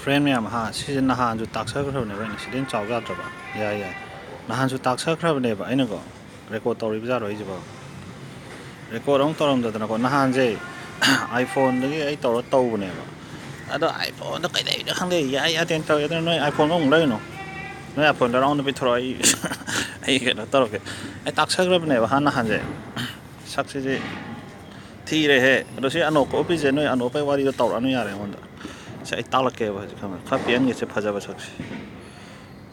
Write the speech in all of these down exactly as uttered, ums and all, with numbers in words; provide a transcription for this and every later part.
Friend ꯃꯌꯥꯝ, ꯍꯥ, ꯁꯤꯁꯦ ꯅꯍꯥꯟꯁꯨ ꯇꯥꯛꯆꯈ꯭ꯔꯕꯅꯦꯕ ꯑꯩꯅ, ꯁꯤꯗꯩ ꯍꯦꯟꯅ ꯆꯥꯎ ꯌꯥꯗ꯭ꯔꯕ? ꯌꯥꯏ, ꯌꯥꯏ꯫ ꯅꯍꯥꯟꯁꯨ ꯇꯥꯛꯆꯈ꯭ꯔꯕꯅꯦꯕ ꯑꯩꯅꯀꯣ꯫ ꯔꯦꯀꯣꯔꯗ ꯇꯧꯔꯤꯕ ꯖꯥꯠꯔꯣ ꯑꯩꯁꯤꯕꯣ? ꯔꯦꯀꯣꯔꯗ ꯑꯃꯨꯛ ꯇꯧꯔꯝꯗꯗꯅꯀꯣ꯫ ꯅꯍꯥꯟꯁꯦ iPhone-ꯗꯒꯤ ꯑꯩ ꯇꯧꯔ ꯇꯧꯕꯅꯦꯕ꯫ ꯑꯗꯣ iPhone-ꯗꯣ ꯀꯩꯗꯧꯔꯤꯅꯣ ꯈꯪꯗꯦ, ꯌꯥꯏ ꯌꯥꯗꯦꯅ ꯇꯧꯋꯦ꯫ ꯑꯗꯨꯅ ꯅꯣꯏ iPhone-ꯒ ꯑꯃꯨꯛ ꯂꯩꯔꯨꯅꯨ꯫ ꯅꯣꯏ iPhone ꯂꯩꯔꯛꯑꯣꯅ ꯄꯤꯊꯣꯔꯛꯑꯣ, ꯑꯩ, ꯑꯩ ꯀꯩꯅꯣ ꯇꯧꯔꯒꯦ꯫ ꯑꯩ ꯇꯥꯛꯆꯈ꯭ꯔꯕꯅꯦꯕ ꯍꯥꯟꯅ ꯅꯍꯥꯟꯁꯦ꯫ ꯁꯛꯁꯤꯗꯤ ꯊꯤꯔꯦꯍꯦ꯫ ꯑꯗꯣ ꯁꯤ ꯑꯅꯣꯞꯀ ꯎꯞꯄꯤꯁꯦ ꯅꯣꯏ ꯑꯅꯣꯞꯄꯩ ꯋꯥꯔꯤꯗꯣ ꯇꯧꯔꯛꯑꯅꯨ ꯌꯥꯔꯦ ꯑꯩꯉꯣꯟꯗ꯫ ꯁꯤ ꯑꯩ ꯇꯥꯛꯂꯛꯀꯦꯕ ꯍꯧꯖꯤꯛ, ꯈꯪꯉꯦ꯫ ꯈꯔ ꯄꯦꯟꯍꯟꯒꯦꯁꯦ ꯐꯖꯕ ꯁꯛꯁꯦ꯫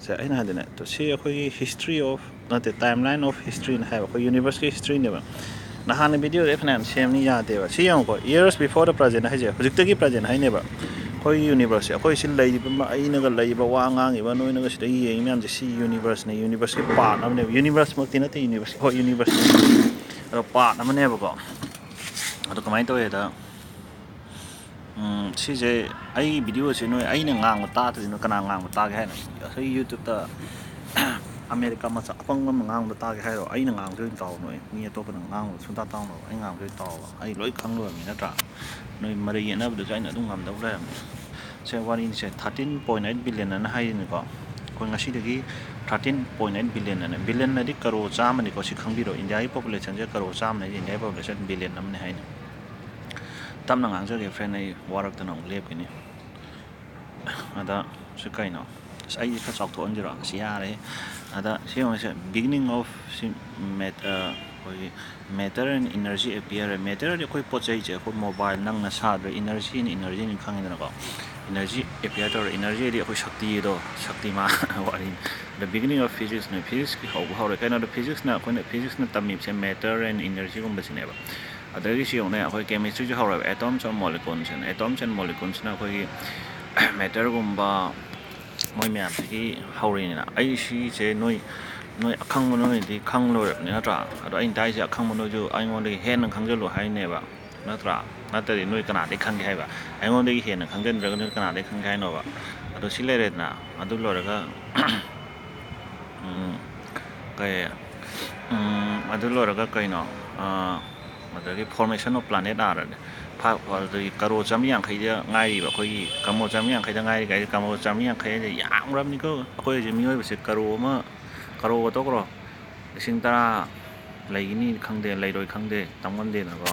ꯁꯦ, ꯑꯩꯅ ꯍꯥꯏꯗꯤꯅꯦ, ꯇꯣ, ꯁꯤ ꯑꯩꯈꯣꯏꯒꯤ history of, ꯅꯠꯇꯦ, timeline of history-ꯅ ꯍꯥꯏꯕ, ꯑꯩꯈꯣꯏ universe-ꯀꯤ history-ꯅꯦꯕ꯫ ꯅꯍꯥꯟꯅ video-ꯁꯦ ꯐꯅꯌꯥꯝ ꯁꯦꯝꯅꯤ, ꯌꯥꯗꯦꯕ꯫ ꯁꯤ ꯌꯦꯡꯉꯨꯀꯣ, years before the present ꯍꯥꯏꯁꯦ, ꯍꯧꯖꯤꯛꯇꯒꯤ present ꯍꯥꯏꯅꯦꯕ꯫ ꯑꯩꯈꯣꯏꯒꯤ universe-ꯁꯦ, ꯑꯩꯈꯣꯏ ꯁꯤ ꯂꯩꯔꯤꯕ ꯃ-, ꯑꯩꯅꯒ ꯂꯩꯔꯤꯕ, ꯋꯥ ꯉꯥꯡꯉꯤꯕ, ꯅꯣꯏꯅꯒ ꯁꯤꯗ ꯌꯦꯡꯉꯤ ꯃꯌꯥꯝꯁꯦ, ꯁꯤ universe-ꯅꯦ, universe-ꯀꯤ part ꯑꯃꯅꯦꯕ꯫ Universe-ꯃꯛꯇꯤ ꯅꯠꯇꯦ, universe, ꯍꯣꯏ, universe-ꯅꯦ꯫ ꯑꯗꯣ part ꯑꯃꯅꯦꯕꯀꯣ꯫ ꯑꯗꯣ ꯀꯃꯥꯏꯅ ꯇꯧꯋꯦꯗ, ꯎꯝ, ꯁꯤꯁꯦ, ꯑꯩꯒꯤ video-ꯁꯦ ꯅꯣꯏ ꯑꯩꯅ ꯉꯥꯡꯕ ꯇꯥꯗ꯭ꯔꯗꯤ ꯅꯣꯏ ꯀꯅꯥ ꯉꯥꯡꯕ ꯇꯥꯒꯦ ꯍꯥꯏꯅꯣ? ꯑꯩꯈꯣꯏ YouTube-ꯇ ꯑꯃꯦꯔꯤꯀꯥ ꯃꯆꯥ ꯑꯄꯪꯕ ꯑꯃ ꯉꯥꯡꯕ ꯇꯥꯒꯦ ꯍꯥꯏꯔꯣ? ꯑꯩꯅ ꯉꯥꯡꯕꯁꯦ ꯑꯣꯏꯅ ꯇꯥꯎ ꯅꯣꯏ꯫ ꯃꯤ ꯑꯇꯣꯞꯄꯅ ꯉꯥꯡꯕ ꯁꯨꯡꯇꯥ ꯇꯥꯎꯅꯣ꯫ ꯑꯩ ꯉꯥꯡꯕꯁꯦ ꯑꯣꯏꯅ ꯇꯥꯎꯕ꯫ ꯑꯩ ꯂꯣꯏ ꯈꯪ ꯂꯣꯏꯔꯕꯅꯤ, ꯅꯠꯇ꯭ꯔꯥ? ꯅꯣꯏ ꯃꯔꯩ ꯌꯦꯠꯅꯕꯗꯁꯨ ꯑꯩꯅ ꯑꯗꯨꯝ ꯉꯝꯗꯧ ꯂꯩꯔꯕꯅꯤ꯫ ꯁꯦ, ꯋꯥꯔꯤꯁꯦ thirteen point eight billion ꯑꯅ ꯍꯥꯏꯔꯤꯅꯤꯀꯣ꯫ ꯑꯩꯈꯣꯏ ꯉꯁꯤꯗꯒꯤ thirteen point eight billion ꯑꯅ, billion ꯑꯗꯤ ꯀꯔꯣ ꯆꯥꯝꯃꯅꯤꯀꯣ, ꯁꯤ ꯈꯪꯕꯤꯔꯣ꯫ ꯏꯟꯗꯤꯌꯥꯒꯤ population-ꯁꯦ ꯀꯔꯣ ꯆꯥꯝꯃꯅꯤ ꯍꯥꯏꯁꯦ, ꯏꯟꯗꯤꯌꯥꯒꯤ population billion ꯑꯃꯅꯤ ꯍꯥꯏꯅꯤ꯫ ꯇꯞꯅ ꯉꯥꯡꯖꯒꯦ friend, ꯑꯩ ꯋꯥꯔꯛꯇꯅ ꯑꯃꯨꯛ ꯂꯦꯞꯈꯤꯅꯤ꯫ ꯑꯗ ꯁꯤ ꯀꯩꯅꯣ? ꯑꯁ, ꯑꯩꯁꯦ ꯈꯔ ꯆꯥꯎꯊꯣꯛꯍꯟꯁꯤꯔꯣ? ꯑꯁ, ꯌꯥꯔꯦ꯫ ꯑꯗ ꯁꯤ ꯌꯦꯡꯉꯨꯁꯦ, beginning of ꯁꯤ mat-, ꯑ, ꯑꯩꯈꯣꯏꯒꯤ matter and energy appear꯫ Matter-ꯗꯤ ꯑꯩꯈꯣꯏ ꯄꯣꯠ ꯆꯩꯁꯦ, ꯑꯩꯈꯣꯏ mobile, ꯅꯪꯅ ꯁꯥꯗ꯭ꯔ energy-ꯅ, energy-ꯅꯤ ꯈꯪꯉꯤꯗꯅꯀꯣ? Energy appear ꯇꯧꯔ, energy-ꯗꯤ ꯑꯩꯈꯣꯏ ꯁꯛꯇꯤꯗꯣ, ꯁꯛꯇꯤꯃꯥꯟ ꯋꯥꯔꯤꯅꯤ꯫ The beginning of physics-ꯅꯦ, physics-ꯀꯤ ꯍꯧꯕ ꯍꯧꯔꯦ꯫ ꯀꯩꯅꯣꯗ physics-ꯅ, ꯑꯩꯈꯣꯏꯅ physics-ꯅ ꯇꯝꯃꯤꯕꯁꯦ matter and energy-ꯒꯨꯝꯕꯁꯤꯅꯦꯕ꯫ ꯑꯗꯒꯤ ꯁꯤ ꯌꯦꯡꯉꯨꯅꯦ, ꯑꯩꯈꯣꯏ chemistry-ꯁꯨ ꯍꯧꯔꯦꯕ, atoms and molecules-ꯅ, atoms and molecules-ꯅ ꯑꯩꯈꯣꯏꯒꯤ matter-ꯒꯨꯝꯕ ꯃꯣꯏ ꯃꯌꯥꯝꯁꯤꯒꯤ ꯍꯧꯔꯤꯅꯤꯅ꯫ ꯑꯩ ꯁꯤꯁꯦ ꯅꯣꯏ, ꯅꯣꯏ ꯑꯈꯪꯕ ꯅꯣꯏꯅꯗꯤ ꯈꯪ ꯂꯣꯏꯔꯕꯅꯤ, ꯅꯠꯇ꯭ꯔꯥ? ꯑꯗꯣ ꯑꯩꯅ ꯇꯥꯏꯁꯦ ꯑꯈꯪꯕ ꯅꯣꯏꯁꯨ ꯑꯩꯉꯣꯟꯗꯒꯤ ꯍꯦꯟꯅ ꯈꯪꯖꯜꯂꯨ ꯍꯥꯏꯅꯦꯕ, ꯅꯠꯇ꯭ꯔꯥ? ꯅꯠꯇ꯭ꯔꯗꯤ ꯅꯣꯏ ꯀꯅꯥꯗꯩ ꯈꯪꯒꯦ ꯍꯥꯏꯕ? ꯑꯩꯉꯣꯟꯗꯒꯤ ꯍꯦꯟꯅ ꯈꯪꯖꯟꯗ꯭ꯔꯒ ꯅꯣꯏ ꯀꯅꯥꯗꯩ ꯈꯪꯒꯦ ꯍꯥꯏꯅꯣꯕ? ꯑꯗꯣ ꯁꯤ ꯂꯩꯔꯦꯗꯅ, ꯑꯗꯨ ꯂꯣꯏꯔꯒ, ꯎꯝ, ꯀꯩ, ꯎꯝ, ꯑꯗꯨ ꯂꯣꯏꯔꯒ ꯀꯩꯅꯣ, ꯑꯥ, ꯑꯗꯒꯤ formation of planet Earth, ꯑꯗꯨꯗꯒꯤ ꯀꯔꯣ ꯆꯥꯝꯃꯔꯤ ꯌꯥꯡꯈꯩꯗ ꯉꯥꯏꯔꯤꯕ, ꯑꯩꯈꯣꯏꯒꯤ ꯀꯔꯣ ꯆꯥꯝꯃꯔꯤ ꯌꯥꯡꯈꯩꯗ ꯉꯥꯏꯔꯤ ꯀꯥꯏꯗꯤ, ꯀꯔꯣ ꯆꯥꯝꯃꯔꯤ ꯌꯥꯡꯈꯩ ꯍꯥꯏꯁꯦ ꯌꯥꯝꯈ꯭ꯔꯕꯅꯤꯀꯣ꯫ ꯑꯩꯈꯣꯏ ꯍꯧꯖꯤꯛ ꯃꯤꯑꯣꯏꯕꯁꯦ ꯀꯔꯣ ꯑꯃ, ꯀꯔꯣꯒ ꯇꯣꯛꯈ꯭ꯔꯣ, ꯂꯤꯁꯤꯡ ꯇꯔꯥ ꯂꯩꯒꯅꯤ ꯈꯪꯗꯦ, ꯂꯩꯔꯣꯏ ꯈꯪꯗꯦ, ꯇꯝ ꯉꯝꯗꯦꯗꯅꯀꯣ꯫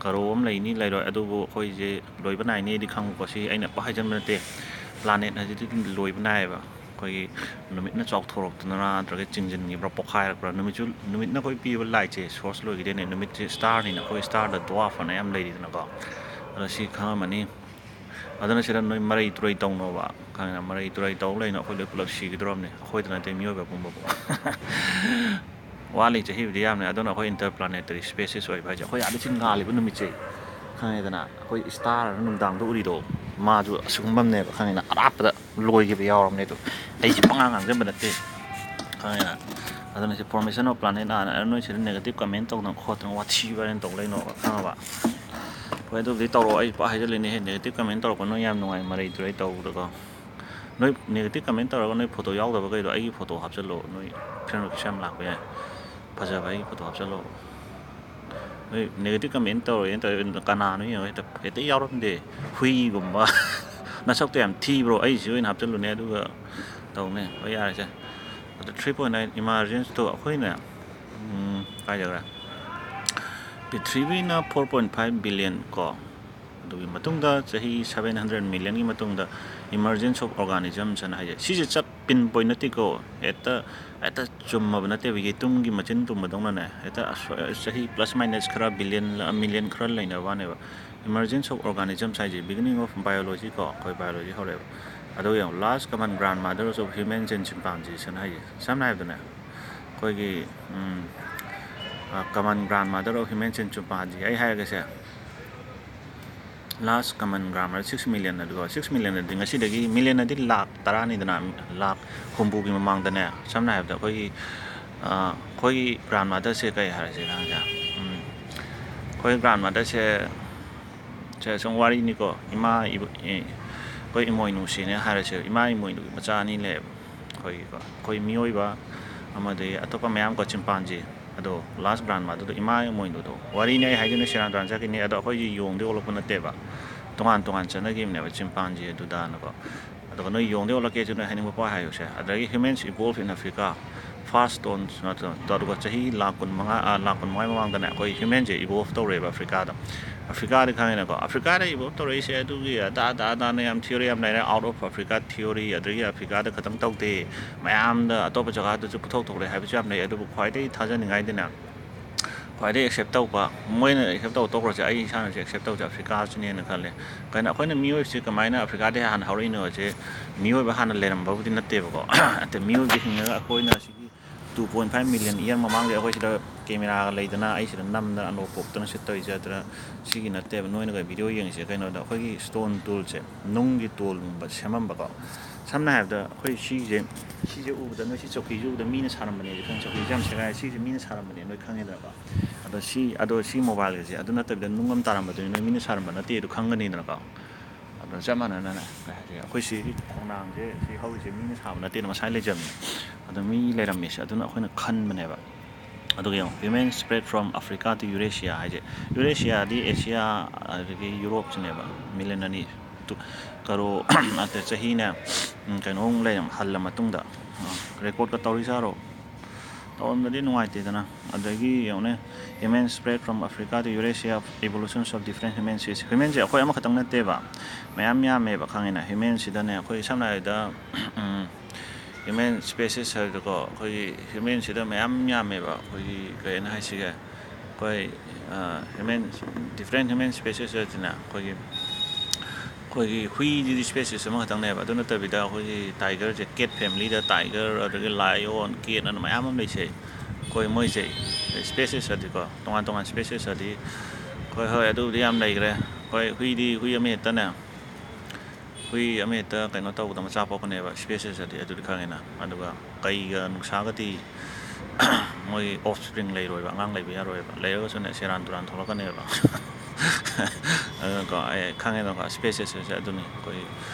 ꯀꯔꯣ ꯑꯃ ꯂꯩꯅꯤ ꯂꯩꯔꯣꯏ, ꯑꯗꯨꯕꯨ ꯑꯩꯈꯣꯏꯁꯦ ꯂꯣꯏꯕ ꯅꯥꯏꯅꯤꯗꯤ ꯈꯪꯉꯨꯀꯣ꯫ ꯁꯤ ꯑꯩꯅ ꯄꯥꯛ ꯍꯥꯏꯖꯟꯕ ꯅꯠꯇꯦ, ꯄ꯭ꯂꯥꯅꯦꯠ ꯍꯥꯏꯁꯤꯗꯤ ꯑꯗꯨꯝ ꯂꯣꯏꯕ ꯅꯥꯏꯌꯦꯕ꯫ ꯑꯩꯈꯣꯏꯒꯤ ꯅꯨꯃꯤꯠꯅ ꯆꯥꯎꯊꯣꯔꯛꯇꯅꯔꯥ ꯅꯠꯇ꯭ꯔꯒ ꯆꯤꯡꯁꯤꯟꯈꯤꯕ꯭ꯔꯥ, ꯄꯣꯛꯈꯥꯏꯔꯛꯄ꯭ꯔꯥ? ꯅꯨꯃꯤꯠꯁꯨ, ꯅꯨꯃꯤꯠꯅ ꯑꯩꯈꯣꯏ ꯄꯤꯕ ꯂꯥꯏꯠꯁꯦ, ꯁꯣꯔꯁ ꯂꯣꯏꯈꯤꯗꯣꯏꯅꯦ꯫ ꯅꯨꯃꯤꯠꯁꯦ ꯁ꯭ꯇꯥꯔꯅꯤꯅ, ꯑꯩꯈꯣꯏ ꯁ꯭ꯇꯥꯔꯗ ꯗ꯭ꯋꯥꯔꯐ ꯑꯅ ꯌꯥꯝ ꯂꯩꯔꯤꯗꯅꯀꯣ꯫ ꯑꯗꯣ ꯁꯤ ꯈꯪꯉꯝꯃꯅꯤ꯫ ꯑꯗꯨꯅ ꯁꯤꯗ ꯅꯣꯏ ꯃꯔꯩ ꯇꯨꯔꯩ ꯇꯧꯅꯣꯕ, ꯈꯪꯉꯦꯅ? ꯃꯔꯩ ꯇꯨꯔꯩ ꯇꯧ ꯂꯩꯅꯣ, ꯑꯩꯈꯣꯏ ꯂꯣꯏ ꯄꯨꯂꯞ ꯁꯤꯒꯗꯧꯔꯕꯅꯤ, ꯑꯩꯈꯣꯏꯗ ꯅꯠꯇꯦ, ꯃꯤꯑꯣꯏꯕ ꯄꯨꯝꯕꯕꯨ꯫ ꯋꯥꯠꯂꯤ ꯆꯍꯤꯕꯨꯗꯤ ꯌꯥꯝꯅꯤ, ꯑꯗꯨꯅ ꯑꯩꯈꯣꯏ ꯏꯟꯇꯔ ꯄ꯭ꯂꯥꯅꯦꯇꯔꯤ ꯁ꯭ꯄꯦꯁꯤꯁ ꯑꯣꯏꯕ ꯍꯥꯏꯁꯦ, ꯑꯩꯈꯣꯏ ꯑꯥꯗ ꯆꯤꯡ ꯉꯥꯜꯂꯤꯕ ꯅꯨꯃꯤꯠꯁꯦ, ꯈꯪꯉꯦꯗꯅ? ꯑꯩꯈꯣꯏ ꯁ꯭ꯇꯥꯔ ꯅꯨꯡꯗꯥꯡꯗ ꯎꯔꯤꯗꯣ, ꯃꯥꯁꯨ ꯑꯁꯤꯒꯨꯝꯕꯅꯦꯕ, ꯈꯪꯉꯦꯅ? ꯑꯔꯥꯞꯄꯗ ꯂꯣꯏꯈꯤꯕ ꯌꯥꯎꯔꯕꯅꯦ꯫ ꯑꯗꯣ ꯑꯩꯁꯦ ꯄꯉꯥꯡ ꯉꯥꯡꯖꯟꯕ ꯅꯠꯇꯦ, ꯈꯪꯉꯦꯅ? ꯑꯗꯨꯅ ꯁꯤ ꯐꯣꯔꯃꯦꯁꯟ ꯑꯣꯐ ꯄ꯭ꯂꯥꯅꯦꯠ ꯑꯥꯔꯠ, ꯅꯣꯏ ꯁꯤꯗ ꯅꯦꯒꯦꯇꯤꯞ ꯀꯃꯦꯟ ꯇꯧꯗꯅ ꯈꯣꯠꯇꯅ ꯋꯥꯊꯤ ꯋꯥꯔꯦꯟ ꯇꯧ ꯂꯩꯅꯣꯕ, ꯈꯪꯉꯕ? ꯍꯣꯏ, ꯑꯗꯨꯕꯨꯗꯤ ꯇꯧꯔꯛꯑꯣ, ꯑꯩ ꯄꯥꯛ ꯍꯥꯏꯖꯜꯂꯤꯅꯦꯍꯦ꯫ ꯅꯦꯒꯦꯇꯤꯞ ꯀꯃꯦꯟ ꯇꯧꯔꯛꯄ ꯅꯣꯏ ꯌꯥꯝ ꯅꯨꯡꯉꯥꯏ, ꯃꯔꯩ ꯇꯨꯔꯩ ꯇꯧꯕꯗꯀꯣ꯫ ꯅꯣꯏ ꯅꯦꯒꯦꯇꯤꯞ ꯀꯃꯦꯟ ꯇꯧꯔꯒ ꯅꯣꯏ ꯐꯣꯇꯣ ꯌꯥꯎꯗꯕꯈꯩꯗꯣ ꯑꯩꯒꯤ ꯐꯣꯇꯣ ꯍꯥꯞꯆꯜꯂꯣ, ꯅꯣꯏ ꯐ꯭ꯔꯦꯟ ꯔꯤꯀ꯭ꯋꯦꯁ ꯌꯥꯝ ꯂꯥꯛꯄ ꯌꯥꯏ꯫ ꯐꯖꯕ ꯑꯩꯒꯤ ꯐꯣꯇꯣ ꯍꯥꯞꯆꯜꯂꯣ꯫ ꯅꯣꯏ ꯅꯦꯒꯦꯇꯤꯞ ꯀꯃꯦꯟ ꯇꯧꯔꯦꯅ ꯇꯧꯔꯦ, ꯀꯅꯥꯅꯣ ꯌꯦꯡꯉꯣ, ꯍꯦꯛꯇ, ꯍꯦꯛꯇ ꯌꯥꯎꯔꯝꯗꯦ꯫ ꯍꯨꯏꯒꯨꯝꯕ꯫ "ꯅꯁꯛꯇꯣ ꯌꯥꯝ ꯊꯤꯕ꯭ꯔꯣ?" ꯑꯩꯁꯤ ꯑꯣꯏꯅ ꯍꯥꯞꯆꯜꯂꯨꯅꯦ, ꯑꯗꯨꯒ ꯇꯧꯅꯦ꯫ ꯍꯣꯏ, ꯌꯥꯔꯦꯁꯦ꯫ ꯑꯗꯣ ꯊ꯭ꯔꯤ ꯄꯣꯏꯟ ꯅꯥꯏꯟ ꯏꯃꯥꯔꯖꯦꯟꯁꯇꯣ ꯑꯩꯈꯣꯏꯅ, ꯎꯝ, ꯀꯥꯏ ꯌꯧꯔꯦ? ꯄ꯭ꯔꯤꯊꯤꯕꯤꯅ ꯐꯣꯔ ꯄꯣꯏꯟ ꯐꯥꯏꯚ ꯕꯤꯂꯤꯌꯟ ꯀꯣ, ꯑꯗꯨꯒꯤ ꯃꯇꯨꯡꯗ ꯆꯍꯤ ꯁꯚꯦꯟ ꯍꯟꯗ꯭ꯔꯦꯠ ꯃꯤꯂꯤꯌꯟꯒꯤ ꯃꯇꯨꯡꯗ emergence of organisms ꯍꯥꯏꯅ ꯍꯥꯏꯁꯦ꯫ ꯁꯤꯁꯦ ꯆꯞ ꯄꯤꯟ ꯄꯣꯏꯟ ꯅꯠꯇꯦꯀꯣ, ꯍꯦꯛꯇ, ꯍꯦꯛꯇ ꯆꯨꯝꯃꯕ ꯅꯠꯇꯦꯕ, ꯌꯦꯇꯨꯝꯒꯤ ꯃꯆꯤꯟ ꯇꯨꯝꯕꯗꯧꯅꯅꯦ, ꯍꯦꯛꯇ ꯑꯁ-, ꯆꯍꯤ ꯄ꯭ꯂꯁ ꯃꯥꯏꯅꯁ ꯈꯔ ꯕꯤꯂꯤꯌꯟ, ꯃꯤꯂꯤꯌꯟ ꯈꯔ ꯂꯩꯅꯕ ꯋꯥꯅꯦꯕ꯫ Emergence of organisms ꯍꯥꯏꯁꯦ beginning of biology ꯀꯣ, ꯑꯩꯈꯣꯏ ꯕꯥꯏꯑꯣꯂꯣꯖꯤ ꯍꯧꯔꯛꯑꯦꯕ꯫ ꯑꯗꯨꯒ ꯌꯦꯡꯉꯣ, last common grandmother of humans and chimpanzees ꯍꯥꯏꯅ ꯍꯥꯏꯁꯦ꯫ ꯁꯝꯅ ꯍꯥꯏꯔꯕꯗꯅꯦ, ꯑꯩꯈꯣꯏꯒꯤ, ꯎꯝ, ꯑ, common grandmother of humans and chimpanzee ꯑꯩ ꯍꯥꯏꯔꯒꯦꯁꯦ꯫ Last common grandmother six million ꯑꯗꯨꯒ six million ꯑꯗꯨꯗꯤ ꯉꯁꯤꯗꯒꯤ, ꯃꯤꯂꯤꯌꯟ ꯑꯗꯤ ꯂꯥꯛ ꯇꯔꯥꯅꯤꯗꯅ, ꯂꯥꯛ ꯍꯨꯝꯐꯨꯒꯤ ꯃꯃꯥꯡꯗꯅꯦ, ꯁꯝꯅ ꯍꯥꯏꯔꯕꯗ ꯑꯩꯈꯣꯏꯒꯤ, ꯑ, ꯑꯩꯈꯣꯏꯒꯤ grandmotherꯁꯦ ꯀꯩ ꯍꯥꯏꯔꯁꯤꯔ ꯈꯪꯗꯦ꯫ ꯎꯝ, ꯑꯩꯈꯣꯏ grandmotherꯁꯦ, ꯁꯦ ꯁꯨꯝ ꯋꯥꯔꯤꯅꯤꯀꯣ, ꯏꯃꯥ ꯏꯕ-, ꯏ-, ꯑꯩꯈꯣꯏ ꯏꯃꯣꯏꯅꯨꯁꯤꯅꯦ ꯍꯥꯏꯔꯁꯦ, ꯏꯃꯥ ꯏꯃꯣꯏꯅꯨꯒꯤ ꯃꯆꯥ ꯑꯅꯤ ꯂꯩꯌꯦꯕ꯫ ꯑꯩꯈꯣꯏꯒꯤꯀꯣ, ꯑꯩꯈꯣꯏ ꯃꯤꯑꯣꯏꯕ ꯑꯃꯗꯤ ꯑꯇꯣꯞꯄ ꯃꯌꯥꯝ ꯀꯣ, chimpanzee꯫ ꯑꯗꯣ last grandma ꯗꯨꯗꯣ ꯏꯃꯥ ꯃꯣꯏꯗꯨꯗꯣ ꯋꯥꯔꯤꯅꯦ ꯑꯩ ꯍꯥꯏꯗꯣꯏꯅꯣ, ꯁꯦꯔꯥꯟ ꯇꯨꯔꯥꯟ ꯆꯠꯈꯤꯅꯤ꯫ ꯑꯗꯣ ꯑꯩꯈꯣꯏꯁꯤ ꯌꯣꯡꯗꯤ ꯑꯣꯜꯂꯛꯄ ꯅꯠꯇꯦꯕ, ꯇꯣꯉꯥꯟ ꯇꯣꯉꯥꯟ ꯆꯠꯅꯈꯤꯕꯅꯦꯕ, chimpanzee ꯑꯗꯨꯗꯥꯅꯀꯣ꯫ ꯑꯗꯨꯒ ꯅꯣꯏ ꯌꯣꯡꯗꯤ ꯑꯣꯜꯂꯛꯀꯦꯁꯨ ꯅꯣꯏ ꯍꯥꯏꯅꯤꯡꯕ ꯄꯣꯠ ꯍꯥꯏꯌꯨꯁꯦ꯫ ꯑꯗꯒꯤ humans evolve in Africa, first stone, ꯑꯗꯨꯒ ꯆꯍꯤ ꯂꯥꯛ ꯀꯨꯟ ꯃꯉꯥ, ꯑ, ꯂꯥꯛ ꯀꯨꯟ ꯃꯉꯥ ꯃꯃꯥꯡꯗꯅꯦ ꯑꯩꯈꯣꯏ humans ꯁꯦ evolve ꯇꯧꯔꯦꯕ ꯑꯐ꯭ꯔꯤꯀꯥꯗ꯫ ꯑꯐ꯭ꯔꯤꯀꯥꯗꯤ ꯈꯪꯉꯤꯅꯀꯣ, ꯑꯐ꯭ꯔꯤꯀꯥꯗ evolve ꯇꯧꯔꯛꯏꯁꯦ ꯑꯗꯨꯒꯤ ꯑꯗꯥ ꯑꯗꯥ ꯑꯗꯥꯅ ꯌꯥꯝ theory ꯌꯥꯝ ꯂꯩꯔꯦ, out of Africa theory, ꯑꯗꯒꯤ ꯑꯐ꯭ꯔꯤꯀꯥꯗ ꯈꯛꯇꯪ ꯇꯧꯗꯦ, ꯃꯌꯥꯝꯗ ꯑꯇꯣꯞꯄ ꯖꯒꯥꯗꯁꯨ ꯄꯨꯊꯣꯛ ꯊꯣꯛꯂꯛꯑꯦ ꯍꯥꯏꯕꯁꯨ ꯌꯥꯝ ꯂꯩ꯫ ꯑꯗꯨꯕꯨ ꯈ꯭ꯋꯥꯏꯗꯒꯤ ꯊꯥꯖꯅꯤꯡꯉꯥꯏꯗꯤꯅꯦ, ꯈ꯭ꯋꯥꯏꯗꯒꯤ accept ꯇꯧꯕ, ꯃꯣꯏꯅ accept ꯇꯧꯕ ꯇꯣꯛꯈ꯭ꯔꯁꯦ, ꯑꯩ ꯏꯁꯥꯅꯁꯨ accept ꯇꯧꯁꯦ, ꯑꯐ꯭ꯔꯤꯀꯥꯁꯤꯅꯦꯅ ꯈꯜꯂꯦ꯫ ꯀꯩꯅꯣ, ꯑꯩꯈꯣꯏꯅ ꯃꯤꯑꯣꯏꯕꯁꯤ ꯀꯃꯥꯏꯅ ꯑꯐ꯭ꯔꯤꯀꯥꯗꯒꯤ ꯍꯥꯟꯅ ꯍꯧꯔꯛꯏꯅꯣꯁꯦ, ꯃꯤꯑꯣꯏꯕ ꯍꯥꯟꯅ ꯂꯩꯔꯝꯕꯕꯨꯗꯤ ꯅꯠꯇꯦꯕꯀꯣ꯫ ꯑꯇꯩ ꯃꯤꯑꯣꯏꯕ ꯍꯤꯡꯉꯒ ꯑꯩꯈꯣꯏꯅ ꯁꯤꯒꯤ two point five million year ꯃꯃꯥꯡꯗ ꯑꯩꯈꯣꯏ ꯁꯤꯗ camera ꯒ ꯂꯩꯗꯅ, ꯑꯩ ꯁꯤꯗ ꯅꯝꯗꯅ ꯑꯅꯣꯞ ꯎꯞꯇꯅ ꯁꯤ ꯇꯧꯔꯤꯁꯦ ꯑꯗꯨꯅ ꯁꯤꯒꯤ ꯅꯠꯇꯦꯕ꯫ ꯅꯣꯏꯅꯒ video ꯌꯦꯡꯉꯤꯁꯦ ꯀꯩꯅꯣꯗ, ꯑꯩꯈꯣꯏꯒꯤ stone tool ꯁꯦ, ꯅꯨꯡꯒꯤ ꯇꯣꯜꯒꯨꯝꯕ ꯁꯦꯝꯃꯝꯕꯀꯣ꯫ ꯁꯝꯅ ꯍꯥꯏꯔꯕꯗ ꯑꯩꯈꯣꯏ ꯁꯤꯁꯦ, ꯁꯤꯁꯦ ꯎꯕꯗ, ꯅꯣꯏ ꯁꯤ ꯆꯧꯀꯤꯁꯦ ꯎꯕꯗ ꯃꯤꯅ ꯁꯥꯔꯝꯕꯅꯦ ꯈꯪꯉꯦ꯫ ꯆꯧꯀꯤꯁꯦ ꯌꯥꯝ ꯁꯦꯒꯥꯏꯔꯦ, ꯁꯤꯁꯦ ꯃꯤꯅ ꯁꯥꯔꯝꯕꯅꯦ ꯅꯣꯏ ꯈꯪꯉꯦꯗꯅꯀꯣ꯫ ꯑꯗꯣ ꯁꯤ, ꯑꯗꯣ ꯁꯤ mobile ꯒꯁꯦ ꯑꯗꯨ ꯅꯠꯇꯕꯤꯗ ꯅꯨꯡ ꯑꯃ ꯇꯥꯔꯝꯕꯗꯨꯅꯤ, ꯅꯣꯏ ꯃꯤꯅ ꯁꯥꯔꯝꯕ ꯅꯠꯇꯦ ꯑꯗꯨ ꯈꯪꯒꯅꯤꯗꯅꯀꯣ꯫ ꯑꯗꯣ ꯆꯞ ꯃꯥꯟꯅꯅꯅꯦ, ꯀꯩ ꯍꯥꯏꯁꯦ, ꯑꯩꯈꯣꯏ ꯁꯤꯒꯤ ꯈꯣꯡꯅꯥꯡꯁꯦ, ꯁꯤ ꯍꯧꯔꯤꯁꯦ ꯃꯤꯅ ꯁꯥꯕ ꯅꯠꯇꯦꯅ ꯉꯁꯥꯏ ꯂꯩꯖꯕꯅꯦ꯫ ꯑꯗꯣ ꯃꯤ ꯂꯩꯔꯝꯃꯤꯁꯦ ꯑꯗꯨꯅ ꯑꯩꯈꯣꯏꯅ ꯈꯟꯕꯅꯦꯕ꯫ ꯑꯗꯨꯒ ꯌꯦꯡꯉꯣ, humans spread from Africa to Eurasia ꯍꯥꯏꯁꯦ, Eurasia ꯗꯤ Asia, ꯑꯗꯒꯤ Europe ꯁꯤꯅꯦꯕ꯫ Million ꯑꯅꯤ, ꯇꯨ, ꯀꯔꯣ, ꯅꯠꯇꯦ, ꯆꯍꯤꯅꯦ, ꯎꯝ, ꯀꯩꯅꯣꯃꯨꯛ ꯂꯩꯔꯝ-, ꯍꯜꯂ ꯃꯇꯨꯡꯗ, ꯑ, record ꯀ ꯇꯧꯔꯤ ꯁꯥꯔꯣ꯫ ꯇꯧꯔꯝꯗꯗꯤ ꯅꯨꯡꯉꯥꯏꯇꯦꯗꯅ꯫ ꯑꯗꯒꯤ ꯌꯦꯡꯉꯨꯅꯦ, humans spread from Africa to Eurasia, evolutions of different humans is, human ꯁꯦ ꯑꯩꯈꯣꯏ ꯑꯃꯈꯛꯇꯪ ꯅꯠꯇꯦꯕ, ꯃꯌꯥꯝ ꯌꯥꯝꯃꯦꯕ, ꯈꯪꯉꯦꯅ? Human ꯁꯤꯗꯅꯦ ꯑꯩꯈꯣꯏ ꯁꯝꯅ ꯍꯥꯏꯔꯕꯗ, ꯎꯝ, human species ꯍꯥꯏꯕꯗꯀꯣ, ꯑꯩꯈꯣꯏꯒꯤ human ꯁꯤꯗ ꯃꯌꯥꯝ ꯌꯥꯝꯃꯦꯕ꯫ ꯑꯩꯈꯣꯏꯒꯤ ꯀꯩ ꯍꯥꯏꯅ ꯍꯥꯏꯁꯤꯒꯦ, ꯑꯩꯈꯣꯏ, ꯑ, human, different human species ꯍꯥꯏꯁꯤꯅ ꯑꯩꯈꯣꯏꯒꯤ, ꯑꯩꯈꯣꯏꯒꯤ ꯍꯨꯏꯁꯤꯗꯤ species ꯑꯃꯈꯛꯇꯪꯅꯦꯕ꯫ ꯑꯗꯨ ꯅꯠꯇꯕꯤꯗ ꯑꯩꯈꯣꯏꯒꯤ tiger ꯁꯦ, cat family ꯗ tiger, ꯑꯗꯒꯤ lion, cat ꯑꯅ ꯃꯌꯥꯝ ꯑꯃ ꯂꯩꯁꯦ꯫ ꯑꯩꯈꯣꯏ ꯃꯣꯏꯁꯦ species ꯑꯗꯤꯀꯣ, ꯇꯣꯉꯥꯟ ꯇꯣꯉꯥꯟ species ꯑꯗꯤ, ꯍꯣꯏ, ꯍꯣꯏ, ꯑꯗꯨꯕꯨꯗꯤ ꯌꯥꯝ ꯂꯩꯈ꯭ꯔꯦ꯫ ꯑꯩꯈꯣꯏ ꯍꯨꯏꯗꯤ ꯍꯨꯏ ꯑꯃ ꯍꯦꯛꯇꯅꯦ, ꯍꯨꯏ ꯑꯃ ꯍꯦꯛꯇ ꯀꯩꯅꯣ ꯇꯧꯕꯗ ꯃꯆꯥ ꯄꯣꯛꯀꯅꯦꯕ, species ꯑꯗꯤ, ꯑꯗꯨꯗꯤ ꯈꯪꯉꯦꯅ꯫ ꯑꯗꯨꯒ ꯀꯩꯒ ꯅꯨꯡꯁꯥꯒꯗꯤ ꯃꯣꯏ offspring ꯂꯩꯔꯣꯏꯕ, ꯑꯉꯥꯡ ꯂꯩꯕ ꯌꯥꯔꯣꯏꯕ, ꯂꯩꯔꯒꯁꯨꯅꯦ ꯁꯦꯔꯥꯟ ꯇꯨꯔꯥꯟ ꯊꯣꯛꯂꯛꯀꯅꯦꯕ꯫ ꯑꯗꯨꯅꯀꯣ, ꯑꯩ ꯈꯪꯉꯦꯗꯅꯀꯣ, ꯁ꯭ꯄꯦꯁꯤꯁ ꯍꯥꯏꯁꯦ ꯑꯗꯨꯅꯤ꯫ ꯑꯩꯈꯣꯏ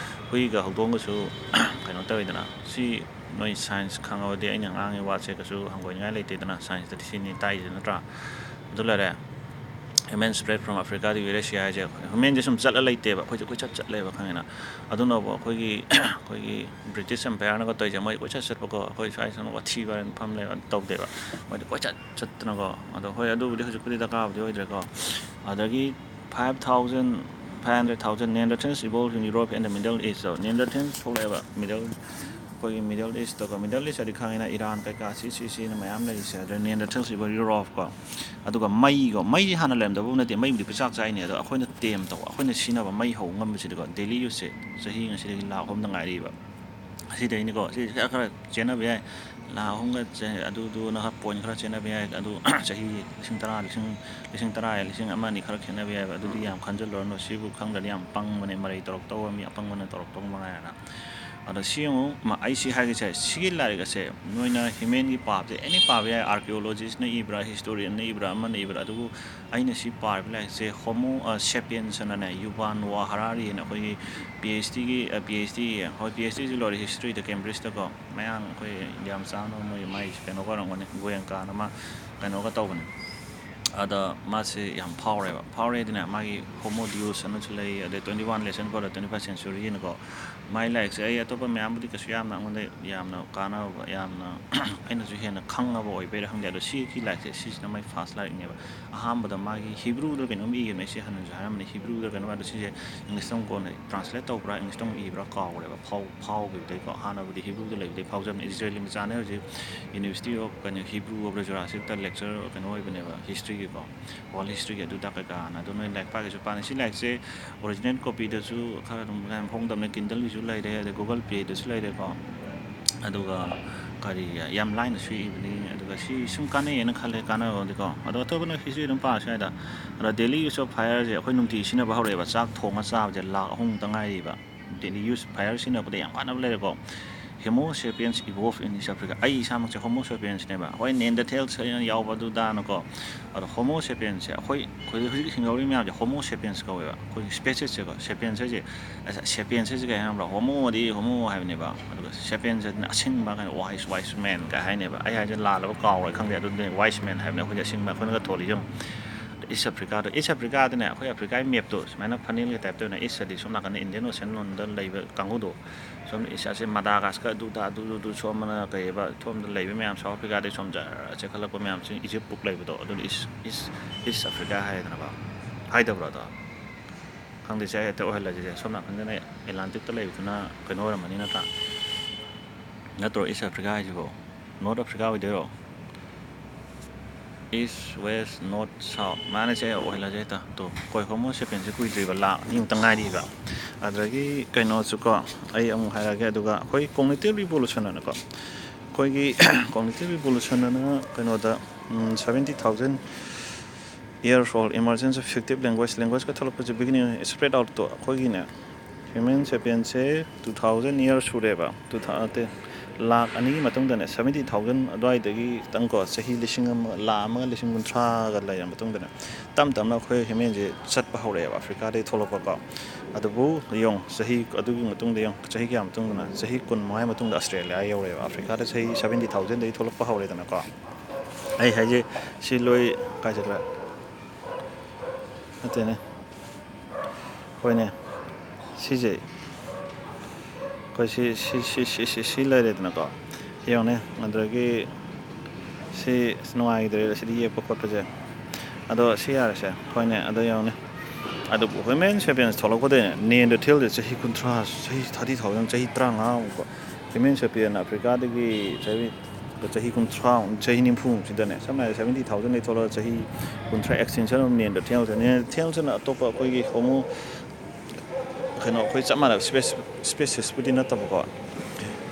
ꯍꯨꯏꯒ ꯍꯧꯗꯣꯡꯒꯁꯨ ꯀꯩꯅꯣ ꯇꯧꯋꯤꯗꯅ, ꯁꯤ ꯅꯣꯏ ꯁꯥꯏꯟꯁ ꯈꯪꯉꯕꯗꯤ ꯑꯩꯅ ꯉꯥꯡꯉꯤ ꯋꯥꯁꯦ ꯀꯩꯁꯨ ꯍꯪꯒꯣꯏꯅꯤꯡꯉꯥꯏ ꯂꯩꯇꯦꯗꯅ, ꯁꯥꯏꯟꯁꯇꯗꯤ ꯁꯤꯅꯤ ꯇꯥꯛꯏꯁꯦ, ꯅꯠꯇ꯭ꯔꯥ? ꯑꯗꯨ ꯂꯩꯔꯦ꯫ Human spread from Africa to Eurasia ꯍꯥꯏꯁꯦ, humanꯁꯦ ꯁꯨꯝ ꯆꯠꯂ ꯂꯩꯇꯦꯕ, ꯑꯩꯈꯣꯏꯁꯦ ꯀꯣꯏꯆꯠ ꯆꯠꯂꯦꯕ, ꯈꯪꯉꯦꯅ? ꯑꯗꯨꯅꯕꯨ ꯑꯩꯈꯣꯏꯒꯤ ꯑꯩꯈꯣꯏꯒꯤ British Empireꯅꯒ ꯇꯧꯔꯤꯁꯦ, ꯃꯣꯏ ꯀꯣꯏꯆꯠ ꯆꯠꯄꯀꯣ, ꯑꯩꯈꯣꯏ ꯁ꯭ꯋꯥꯏ ꯁꯨꯝ ꯋꯥꯊꯤ ꯋꯥꯔꯦꯝ ꯐꯝ ꯂꯩꯕ ꯇꯧꯗꯦꯕ, ꯃꯣꯏꯗꯤ ꯀꯣꯏꯆꯠ ꯆꯠꯇꯅꯀꯣ꯫ ꯑꯗꯣ ꯍꯣꯏ, ꯑꯗꯨꯕꯨꯗꯤ ꯍꯧꯖꯤꯛꯄꯨꯗꯤ ꯗꯔꯀꯥꯔꯕꯨꯗꯤ ꯑꯣꯏꯗ꯭ꯔꯦꯀꯣ꯫ ꯑꯗꯒꯤ five thousand, five hundred thousand Neanderthals evolved in Europe and the Middle East꯫ Neanderthals ꯊꯣꯛꯂꯛꯑꯦꯕ Middle, ꯑꯩꯈꯣꯏꯒꯤ Middle Eastꯇꯀꯣ꯫ Middle East ꯍꯥꯏꯗꯤ ꯈꯪꯉꯤꯅ, ꯏꯔꯥꯟ ꯀꯩꯀꯥ ꯁꯤ, ꯁꯤ, ꯁꯤꯅ ꯃꯌꯥꯝ ꯂꯩꯔꯤꯁꯦ꯫ ꯑꯗ Neanderthals evolved Europe ꯀꯣ꯫ ꯑꯗꯨꯒ ꯃꯩꯀꯣ, ꯃꯩꯁꯤ ꯍꯥꯟꯅ ꯂꯩꯔꯝꯗꯕ ꯅꯠꯇꯦ, ꯃꯩꯕꯨꯗꯤ ꯄꯩꯆꯥꯛ ꯆꯥꯛꯏꯅꯦ, ꯑꯗꯣ ꯑꯩꯈꯣꯏꯅ ꯇꯦꯝ ꯇꯧꯕ, ꯑꯩꯈꯣꯏꯅ ꯁꯤꯖꯤꯟꯅꯕ ꯃꯩ ꯍꯧꯕ ꯉꯝꯕꯁꯤꯗꯤꯀꯣ, daily useꯁꯦ ꯆꯍꯤ ꯉꯁꯤꯗꯒꯤ ꯂꯥꯛ ꯑꯍꯨꯝꯗ ꯉꯥꯏꯔꯤꯕ꯫ ꯑꯁꯤꯗꯩꯅꯤꯀꯣ, ꯁꯤ ꯈꯔ ꯈꯔ ꯆꯦꯟꯅꯕ ꯌꯥꯏ, ꯂꯥꯛ ꯑꯍꯨꯝꯒ ꯆꯦ-, ꯑꯗꯨꯗꯨꯅ ꯈꯔ point ꯈꯔ ꯆꯦꯟꯅꯕ ꯌꯥꯏ꯫ ꯑꯗꯨ ꯆꯍꯤ ꯂꯤꯁꯤꯡ ꯇꯔꯥ, ꯂꯤꯁꯤꯡ, ꯂꯤꯁꯤꯡ ꯇꯔꯥ ꯍꯥꯏ, ꯂꯤꯁꯤꯡ ꯑꯃ ꯑꯅꯤ ꯈꯔ ꯈꯦꯠꯅꯕ ꯌꯥꯏꯕ꯫ ꯑꯗꯨꯗꯤ ꯌꯥꯝ ꯈꯟꯖꯜꯂꯨꯔꯅꯨ, ꯁꯤꯕꯨ ꯈꯪꯗ꯭ꯔꯗꯤ ꯌꯥꯝ ꯄꯪꯕꯅꯦ, ꯃꯔꯩ ꯇꯧꯔꯛꯇꯧꯕ ꯃꯤ ꯑꯄꯪꯕꯅ ꯇꯧꯔꯛꯇꯧꯕ ꯃꯉꯥꯏꯔꯦꯅ꯫ ꯑꯗꯣ ꯁꯤ ꯌꯦꯡꯉꯨ, ꯃ-, ꯑꯩ ꯁꯤ ꯍꯥꯏꯒꯦꯁꯦ, ꯁꯤꯒꯤ ꯂꯥꯏꯔꯤꯛ ꯑꯁꯦ ꯅꯣꯏꯅ humanꯒꯤ ꯄꯥꯕꯁꯦ, any ꯄꯥꯕ ꯌꯥꯏ, archaeologistꯅ ꯏꯕ꯭ꯔꯥ, historianꯅ ꯏꯕ꯭ꯔꯥ, ꯑꯃꯅ ꯏꯕ꯭ꯔꯥ, ꯑꯗꯨꯕꯨ ꯑꯩꯅ ꯁꯤ ꯄꯥꯔꯤꯕ ꯂꯥꯏꯔꯤꯛꯁꯦ Homo, ꯑ, sapiens ꯑꯅꯅꯦ, ꯌꯨꯚꯥꯜ ꯅꯣꯋꯥ ꯍꯔꯥꯔꯤꯅ ꯑꯩꯈꯣꯏꯒꯤ PhDꯒꯤ, ꯑ, PhD, ꯍꯣꯏ, PhDꯁꯨ ꯂꯣꯏꯔꯦ historyꯗ Cambridgeꯇꯀꯣ, ꯃꯌꯥꯡ ꯑꯩꯈꯣꯏ ꯏꯟꯗꯤꯌꯥ ꯃꯆꯥ ꯑꯃ, ꯃꯣꯏ ꯃꯥꯏ ꯀꯩꯅꯣ ꯑꯣꯏꯔꯝꯒꯅꯤ, ꯒꯣꯌꯦꯡꯀꯥꯅ ꯑꯃ ꯀꯩꯅꯣꯒ ꯇꯧꯕꯅꯦ꯫ ꯑꯗ ꯃꯥꯁꯦ ꯌꯥꯝ ꯐꯥꯎꯔꯦꯕ, ꯐꯥꯎꯔꯦ ꯍꯥꯏꯗꯤꯅꯦ, ꯃꯥꯒꯤ Homo Deus ꯑꯅꯁꯨ ꯂꯩ, ꯑꯗꯩ Twenty One Lesson for the Twenty First Centuryꯅꯀꯣ꯫ ꯃꯥꯏ ꯂꯥꯏꯔꯤꯛꯁꯦ ꯑꯩ ꯑꯇꯣꯞꯄ ꯃꯌꯥꯝꯕꯨꯗꯤ ꯀꯩꯁꯨ ꯌꯥꯝꯅ ꯑꯩꯉꯣꯟꯗ ꯌꯥꯝꯅ ꯀꯥꯟꯅꯕ, ꯌꯥꯝꯅ ꯑꯩꯅꯁꯨ ꯍꯦꯟꯅ ꯈꯪꯉꯕ ꯑꯣꯏꯕꯩꯔꯥ ꯈꯪꯗꯦ, ꯑꯗꯣ ꯁꯤꯒꯤ ꯂꯥꯏꯔꯤꯛꯁꯦ, ꯁꯤꯁꯤꯅ ꯃꯥꯏ first ꯂꯥꯏꯔꯤꯛꯅꯦꯕ꯫ ꯑꯍꯥꯟꯕꯗ ꯃꯥꯒꯤ Hebrewꯗ ꯀꯩꯅꯣꯝ ꯏꯈꯤꯕꯅꯦ, ꯑꯩꯁꯦ ꯍꯥꯟꯅꯁꯨ ꯍꯥꯏꯔꯝꯕꯅꯦ, Hebrewꯗ ꯀꯩꯅꯣꯝ, ꯑꯗꯣ ꯁꯤꯁꯦ Englishꯇ ꯑꯃꯨꯛ ꯀꯣꯟꯅ translate ꯇꯧꯕ꯭ꯔꯥ, Englishꯇ ꯑꯃꯨꯛ ꯏꯕ꯭ꯔꯥ ꯀꯥꯎꯈ꯭ꯔꯦꯕ, ꯐꯥꯎ-, ꯐꯥꯎꯈꯤꯕꯗꯩꯀꯣ꯫ ꯍꯥꯟꯅꯕꯨꯗꯤ Hebrewꯗ ꯂꯩꯕꯗꯩ ꯐꯥꯎꯖꯕꯅꯦ꯫ ꯏꯖꯔꯦꯂꯤ ꯃꯆꯥꯅꯦ ꯍꯧꯖꯤꯛ University of ꯀꯩꯅꯣ, Hebrew of the Jurassicꯇ lecturer ꯀꯩꯅꯣ ꯑꯣꯏꯕꯅꯦꯕ, historyꯒꯤꯀꯣ, world historyꯒꯤ ꯑꯗꯨꯗ ꯀꯩꯀꯥꯅ꯫ ꯑꯗꯣ ꯅꯣꯏ ꯂꯥꯏꯔꯤꯛ ꯄꯥꯒꯦꯁꯨ ꯄꯥꯅꯤ꯫ ꯁꯤ ꯂꯥꯏꯔꯤꯛꯁꯦ original copyꯗꯁꯨ ꯈꯔ ꯑꯗꯨꯝ ꯌꯥꯝ ꯍꯣꯡꯗꯕꯅꯦ, Kindleꯒꯤꯁꯨ ꯂꯩꯔꯦ, ꯑꯗꯩ Google Playꯗꯁꯨ ꯂꯩꯔꯦꯀꯣ꯫ ꯑꯗꯨꯒ ꯀꯔꯤ, ꯌꯥꯝ ꯂꯥꯏꯅꯁꯨ ꯏꯕꯅꯤ꯫ ꯑꯗꯨꯒ ꯁꯤ ꯁꯨꯝ ꯀꯥꯟꯅꯩꯌꯦꯅ ꯈꯜꯂꯦ, ꯀꯥꯟꯅꯕꯕꯨꯗꯤꯀꯣ꯫ ꯑꯗꯣ ꯑꯇꯣꯞꯄ ꯅꯣꯏ history ꯑꯗꯨꯝ ꯄꯥꯔꯁꯨ ꯌꯥꯏꯗ꯫ ꯑꯗꯣ daily use of fireꯁꯦ ꯑꯩꯈꯣꯏ ꯅꯨꯡꯇꯤꯒꯤ ꯁꯤꯖꯤꯟꯅꯕ ꯍꯧꯔꯛꯑꯦꯕ, ꯆꯥꯛ ꯊꯣꯡꯉ ꯆꯥꯕꯁꯦ ꯂꯥꯛ ꯑꯍꯨꯝꯃꯨꯛꯇ ꯉꯥꯏꯔꯤꯕ꯫ Daily use fire ꯁꯤꯖꯤꯟꯅꯕꯗ ꯌꯥꯝ ꯀꯥꯟꯅꯕ ꯂꯩꯔꯦꯀꯣ꯫ Homo sapiens evolved in East Africa. ꯑꯩ ꯏꯁꯥꯃꯛꯁꯦ Homo sapiensꯅꯦꯕ꯫ ꯍꯣꯏ, Neanderthals ꯍꯥꯏꯅ ꯌꯥꯎꯕ ꯑꯗꯨꯗꯥꯅꯀꯣ꯫ ꯑꯗꯣ Homo sapiensꯁꯦ ꯑꯩꯈꯣꯏ, ꯑꯩꯈꯣꯏ ꯍꯧꯖꯤꯛ ꯍꯤꯡꯍꯧꯔꯤ ꯃꯌꯥꯝꯁꯦ Homo sapiens ꯀꯧꯋꯦꯕ꯫ ꯑꯩꯈꯣꯏꯒꯤ speciesꯁꯦꯀꯣ, sapiens ꯍꯥꯏꯁꯦ, sapiens ꯍꯥꯏꯁꯦ ꯀꯩ ꯍꯥꯏꯅꯕ꯭ꯔꯥ? Homoꯗꯤ Homo ꯍꯥꯏꯕꯅꯦꯕ꯫ ꯑꯗꯨꯒ sapiens ꯍꯥꯏꯁꯤꯅ ꯑꯁꯤꯡꯕ ꯀꯥꯏꯅ, wise, wise man ꯀꯥꯏ ꯍꯥꯏꯅꯦꯕ꯫ ꯑꯩ ꯍꯥꯏꯁꯦ ꯂꯥꯜꯂꯕ ꯀꯥꯎꯔꯦ ꯈꯪꯗꯦ꯫ ꯑꯗꯨꯗꯤ wise man ꯍꯥꯏꯕꯅꯦ ꯑꯩꯈꯣꯏꯗꯤ ꯑꯁꯤꯡꯕ, ꯑꯩꯈꯣꯏꯅꯒ ꯊꯣꯜꯂꯤꯁꯦ ꯌꯦꯡꯉꯨ꯫ East Africaꯗꯣ, East Africaꯗꯅꯦ, ꯑꯩꯈꯣꯏ Africaꯒꯤ mapꯇꯣ ꯁꯨꯃꯥꯏꯅ funnelꯒꯤ typeꯇ ꯑꯣꯏꯅ Eastꯇꯗꯤ ꯁꯣꯝ ꯅꯥꯀꯟꯗ Indian Oceanꯂꯣꯝꯗ ꯂꯩꯕ ꯀꯥꯡꯕꯨꯗꯣ, ꯁꯣꯝ East ꯑꯁꯦ Madagascar ꯑꯗꯨꯗ ꯑꯗꯨ ꯑꯗꯨ ꯁꯣꯝ ꯑꯃꯅ ꯀꯩꯕ, ꯁꯣꯝꯗ ꯂꯩꯕ ꯃꯌꯥꯝ South Africaꯗꯒꯤ ꯁꯣꯝ ꯖꯔ ꯆꯦꯟꯈꯠꯂꯛꯄ ꯃꯌꯥꯝꯁꯤ Egypt ꯄꯨꯛ ꯂꯩꯕꯗꯣ, ꯑꯗꯨꯅ East, East, East Africa ꯍꯥꯏꯗꯅꯀꯣ꯫ ꯍꯥꯏꯗꯕ꯭ꯔꯣ ꯑꯗꯣ? ꯈꯪꯗꯦ, ꯁꯦ ꯑꯩ ꯍꯦꯛꯇ ꯑꯣꯏꯍꯜꯂꯁꯤꯁꯦ꯫ ꯁꯣꯝ ꯅꯥꯀꯟꯗꯅ Atlanticꯇ ꯂꯩꯕꯗꯨꯅ ꯀꯩꯅꯣ ꯑꯣꯏꯔꯝꯃꯅꯤ, ꯅꯠꯇ꯭ꯔꯥ? ꯅꯠꯇ꯭ꯔꯣ East Africa ꯍꯥꯏꯁꯤꯕꯣ? North Africa ꯑꯣꯏꯗꯣꯏꯔꯣ? East, West, North, South꯫ ꯃꯥꯅꯦ, ꯁꯦ ꯑꯣꯏꯍꯜꯂꯁꯦ ꯍꯦꯛꯇ꯫ ꯇꯣ, ꯑꯩꯈꯣꯏ Homo sapiensꯁꯦ ꯀꯨꯏꯗ꯭ꯔꯤꯕ, ꯂꯥꯛ ꯑꯅꯤꯃꯨꯛꯇ ꯉꯥꯏꯔꯤꯕ꯫ ꯑꯗꯨꯗꯒꯤ ꯀꯩꯅꯣꯁꯨꯀꯣ, ꯑꯩ ꯑꯃꯨꯛ ꯍꯥꯏꯔꯛꯑꯒꯦ꯫ ꯑꯗꯨꯒ ꯑꯩꯈꯣꯏ cognitive revolution ꯑꯅꯀꯣ, ꯑꯩꯈꯣꯏꯒꯤ cognitive revolution ꯑꯅ ꯀꯩꯅꯣꯗ, ꯎꯝ, seventy thousand years old emergence of fictive language, languageྶꯀ ꯊꯣꯛꯂꯛꯄꯁꯦ beginning, spread outꯇꯣ ꯑꯩꯈꯣꯏꯒꯤꯅꯦ, Human sapiensꯁꯦ two thousand years ꯁꯨꯔꯦꯕ꯫ Two thousand ꯅꯠꯇꯦ, ꯂꯥꯛ ꯑꯅꯤꯒꯤ ꯃꯇꯨꯡꯗꯅꯦ, seventy thousand ꯑꯗꯨꯋꯥꯏꯗꯒꯤ ꯈꯤꯇꯪꯀꯣ, ꯆꯍꯤ ꯂꯤꯁꯤꯡ ꯑꯃ, ꯂꯥꯛ ꯑꯃꯒ ꯂꯤꯁꯤꯡ ꯀꯨꯟꯊ꯭ꯔꯥꯒ ꯂꯩꯔ ꯃꯇꯨꯡꯗꯅꯦ, ꯇꯞ ꯇꯞꯅ ꯑꯩꯈꯣꯏ humanꯁꯦ ꯆꯠꯄ ꯍꯧꯔꯛꯑꯦꯕ Africaꯗꯒꯤ ꯊꯣꯛꯂꯛꯄꯀꯣ꯫ ꯑꯗꯨꯕꯨ ꯌꯦꯡꯉꯨ, ꯆꯍꯤ ꯑꯗꯨꯒꯤ ꯃꯇꯨꯡꯗ ꯌꯦꯡꯉꯨ, ꯆꯍꯤ ꯀꯌꯥ ꯃꯇꯨꯡꯗꯅ? ꯆꯍꯤ ꯀꯨꯟ ꯃꯉꯥꯒꯤ ꯃꯇꯨꯡꯗ Australia ꯌꯧꯔꯛꯑꯦꯕ꯫ Africaꯗ ꯆꯍꯤ seventy thousandꯗꯒꯤ ꯊꯣꯛꯂꯛꯄ ꯍꯧꯔꯦꯗꯅꯀꯣ꯫ ꯑꯩ ꯍꯥꯏꯁꯦ ꯁꯤ ꯂꯣꯏ ꯀꯥꯏ ꯆꯠꯈ꯭ꯔꯦ? ꯅꯠꯇꯦꯅꯦ꯫ ꯍꯣꯏꯅꯦ꯫ ꯁꯤꯁꯦ ꯑꯩꯈꯣꯏ ꯁꯤ, ꯁꯤ, ꯁꯤ, ꯁꯤ, ꯁꯤ, ꯁꯤ ꯂꯩꯔꯦꯗꯅꯀꯣ꯫ ꯁꯤ ꯌꯦꯡꯉꯨꯅꯦ꯫ ꯑꯗꯨꯗꯒꯤ ꯁꯤ ꯅꯨꯡꯉꯥꯏꯈꯤꯗ꯭ꯔꯦ, ꯁꯤꯗꯤ ꯌꯦꯛꯄ ꯈꯣꯠꯄꯁꯦ꯫ ꯑꯗꯣ ꯁꯤ ꯌꯥꯔꯦꯁꯦ꯫ ꯍꯣꯏꯅꯦ, ꯑꯗꯣ ꯌꯦꯡꯉꯨꯅꯦ꯫ ꯑꯗꯨꯕꯨ Homo sapiens ꯊꯣꯛꯂꯛꯄꯗꯩꯅꯦ, Neanderthalꯁꯦ ꯆꯍꯤ ꯀꯨꯟꯊ꯭ꯔꯥ, ꯆꯍꯤ thirty thousand, ꯆꯍꯤ ꯇꯔꯥꯃꯉꯥꯃꯨꯛꯀꯣ꯫ Homo sapien Africaꯗꯒꯤ ꯆꯍꯤ, ꯆꯍꯤ ꯀꯨꯟꯊ꯭ꯔꯥ, ꯆꯍꯤ ꯅꯤꯐꯨꯃꯨꯛꯁꯤꯗꯅꯦ, ꯁꯝꯅ ꯍꯥꯏꯔꯕꯗ seventy thousandꯗꯒꯤ ꯊꯣꯛꯂꯛꯑꯒ ꯆꯍꯤ ꯀꯨꯟꯊ꯭ꯔꯥ extinction of Neanderthalꯁꯦ꯫ Neanderthalꯁꯤꯅ ꯑꯇꯣꯞꯄ ꯑꯩꯈꯣꯏꯒꯤ Homo, ꯀꯩꯅꯣ, ꯑꯩꯈꯣꯏ ꯆꯞ ꯃꯥꯟꯅꯕ species, speciesꯄꯨꯗꯤ ꯅꯠꯇꯕꯀꯣ,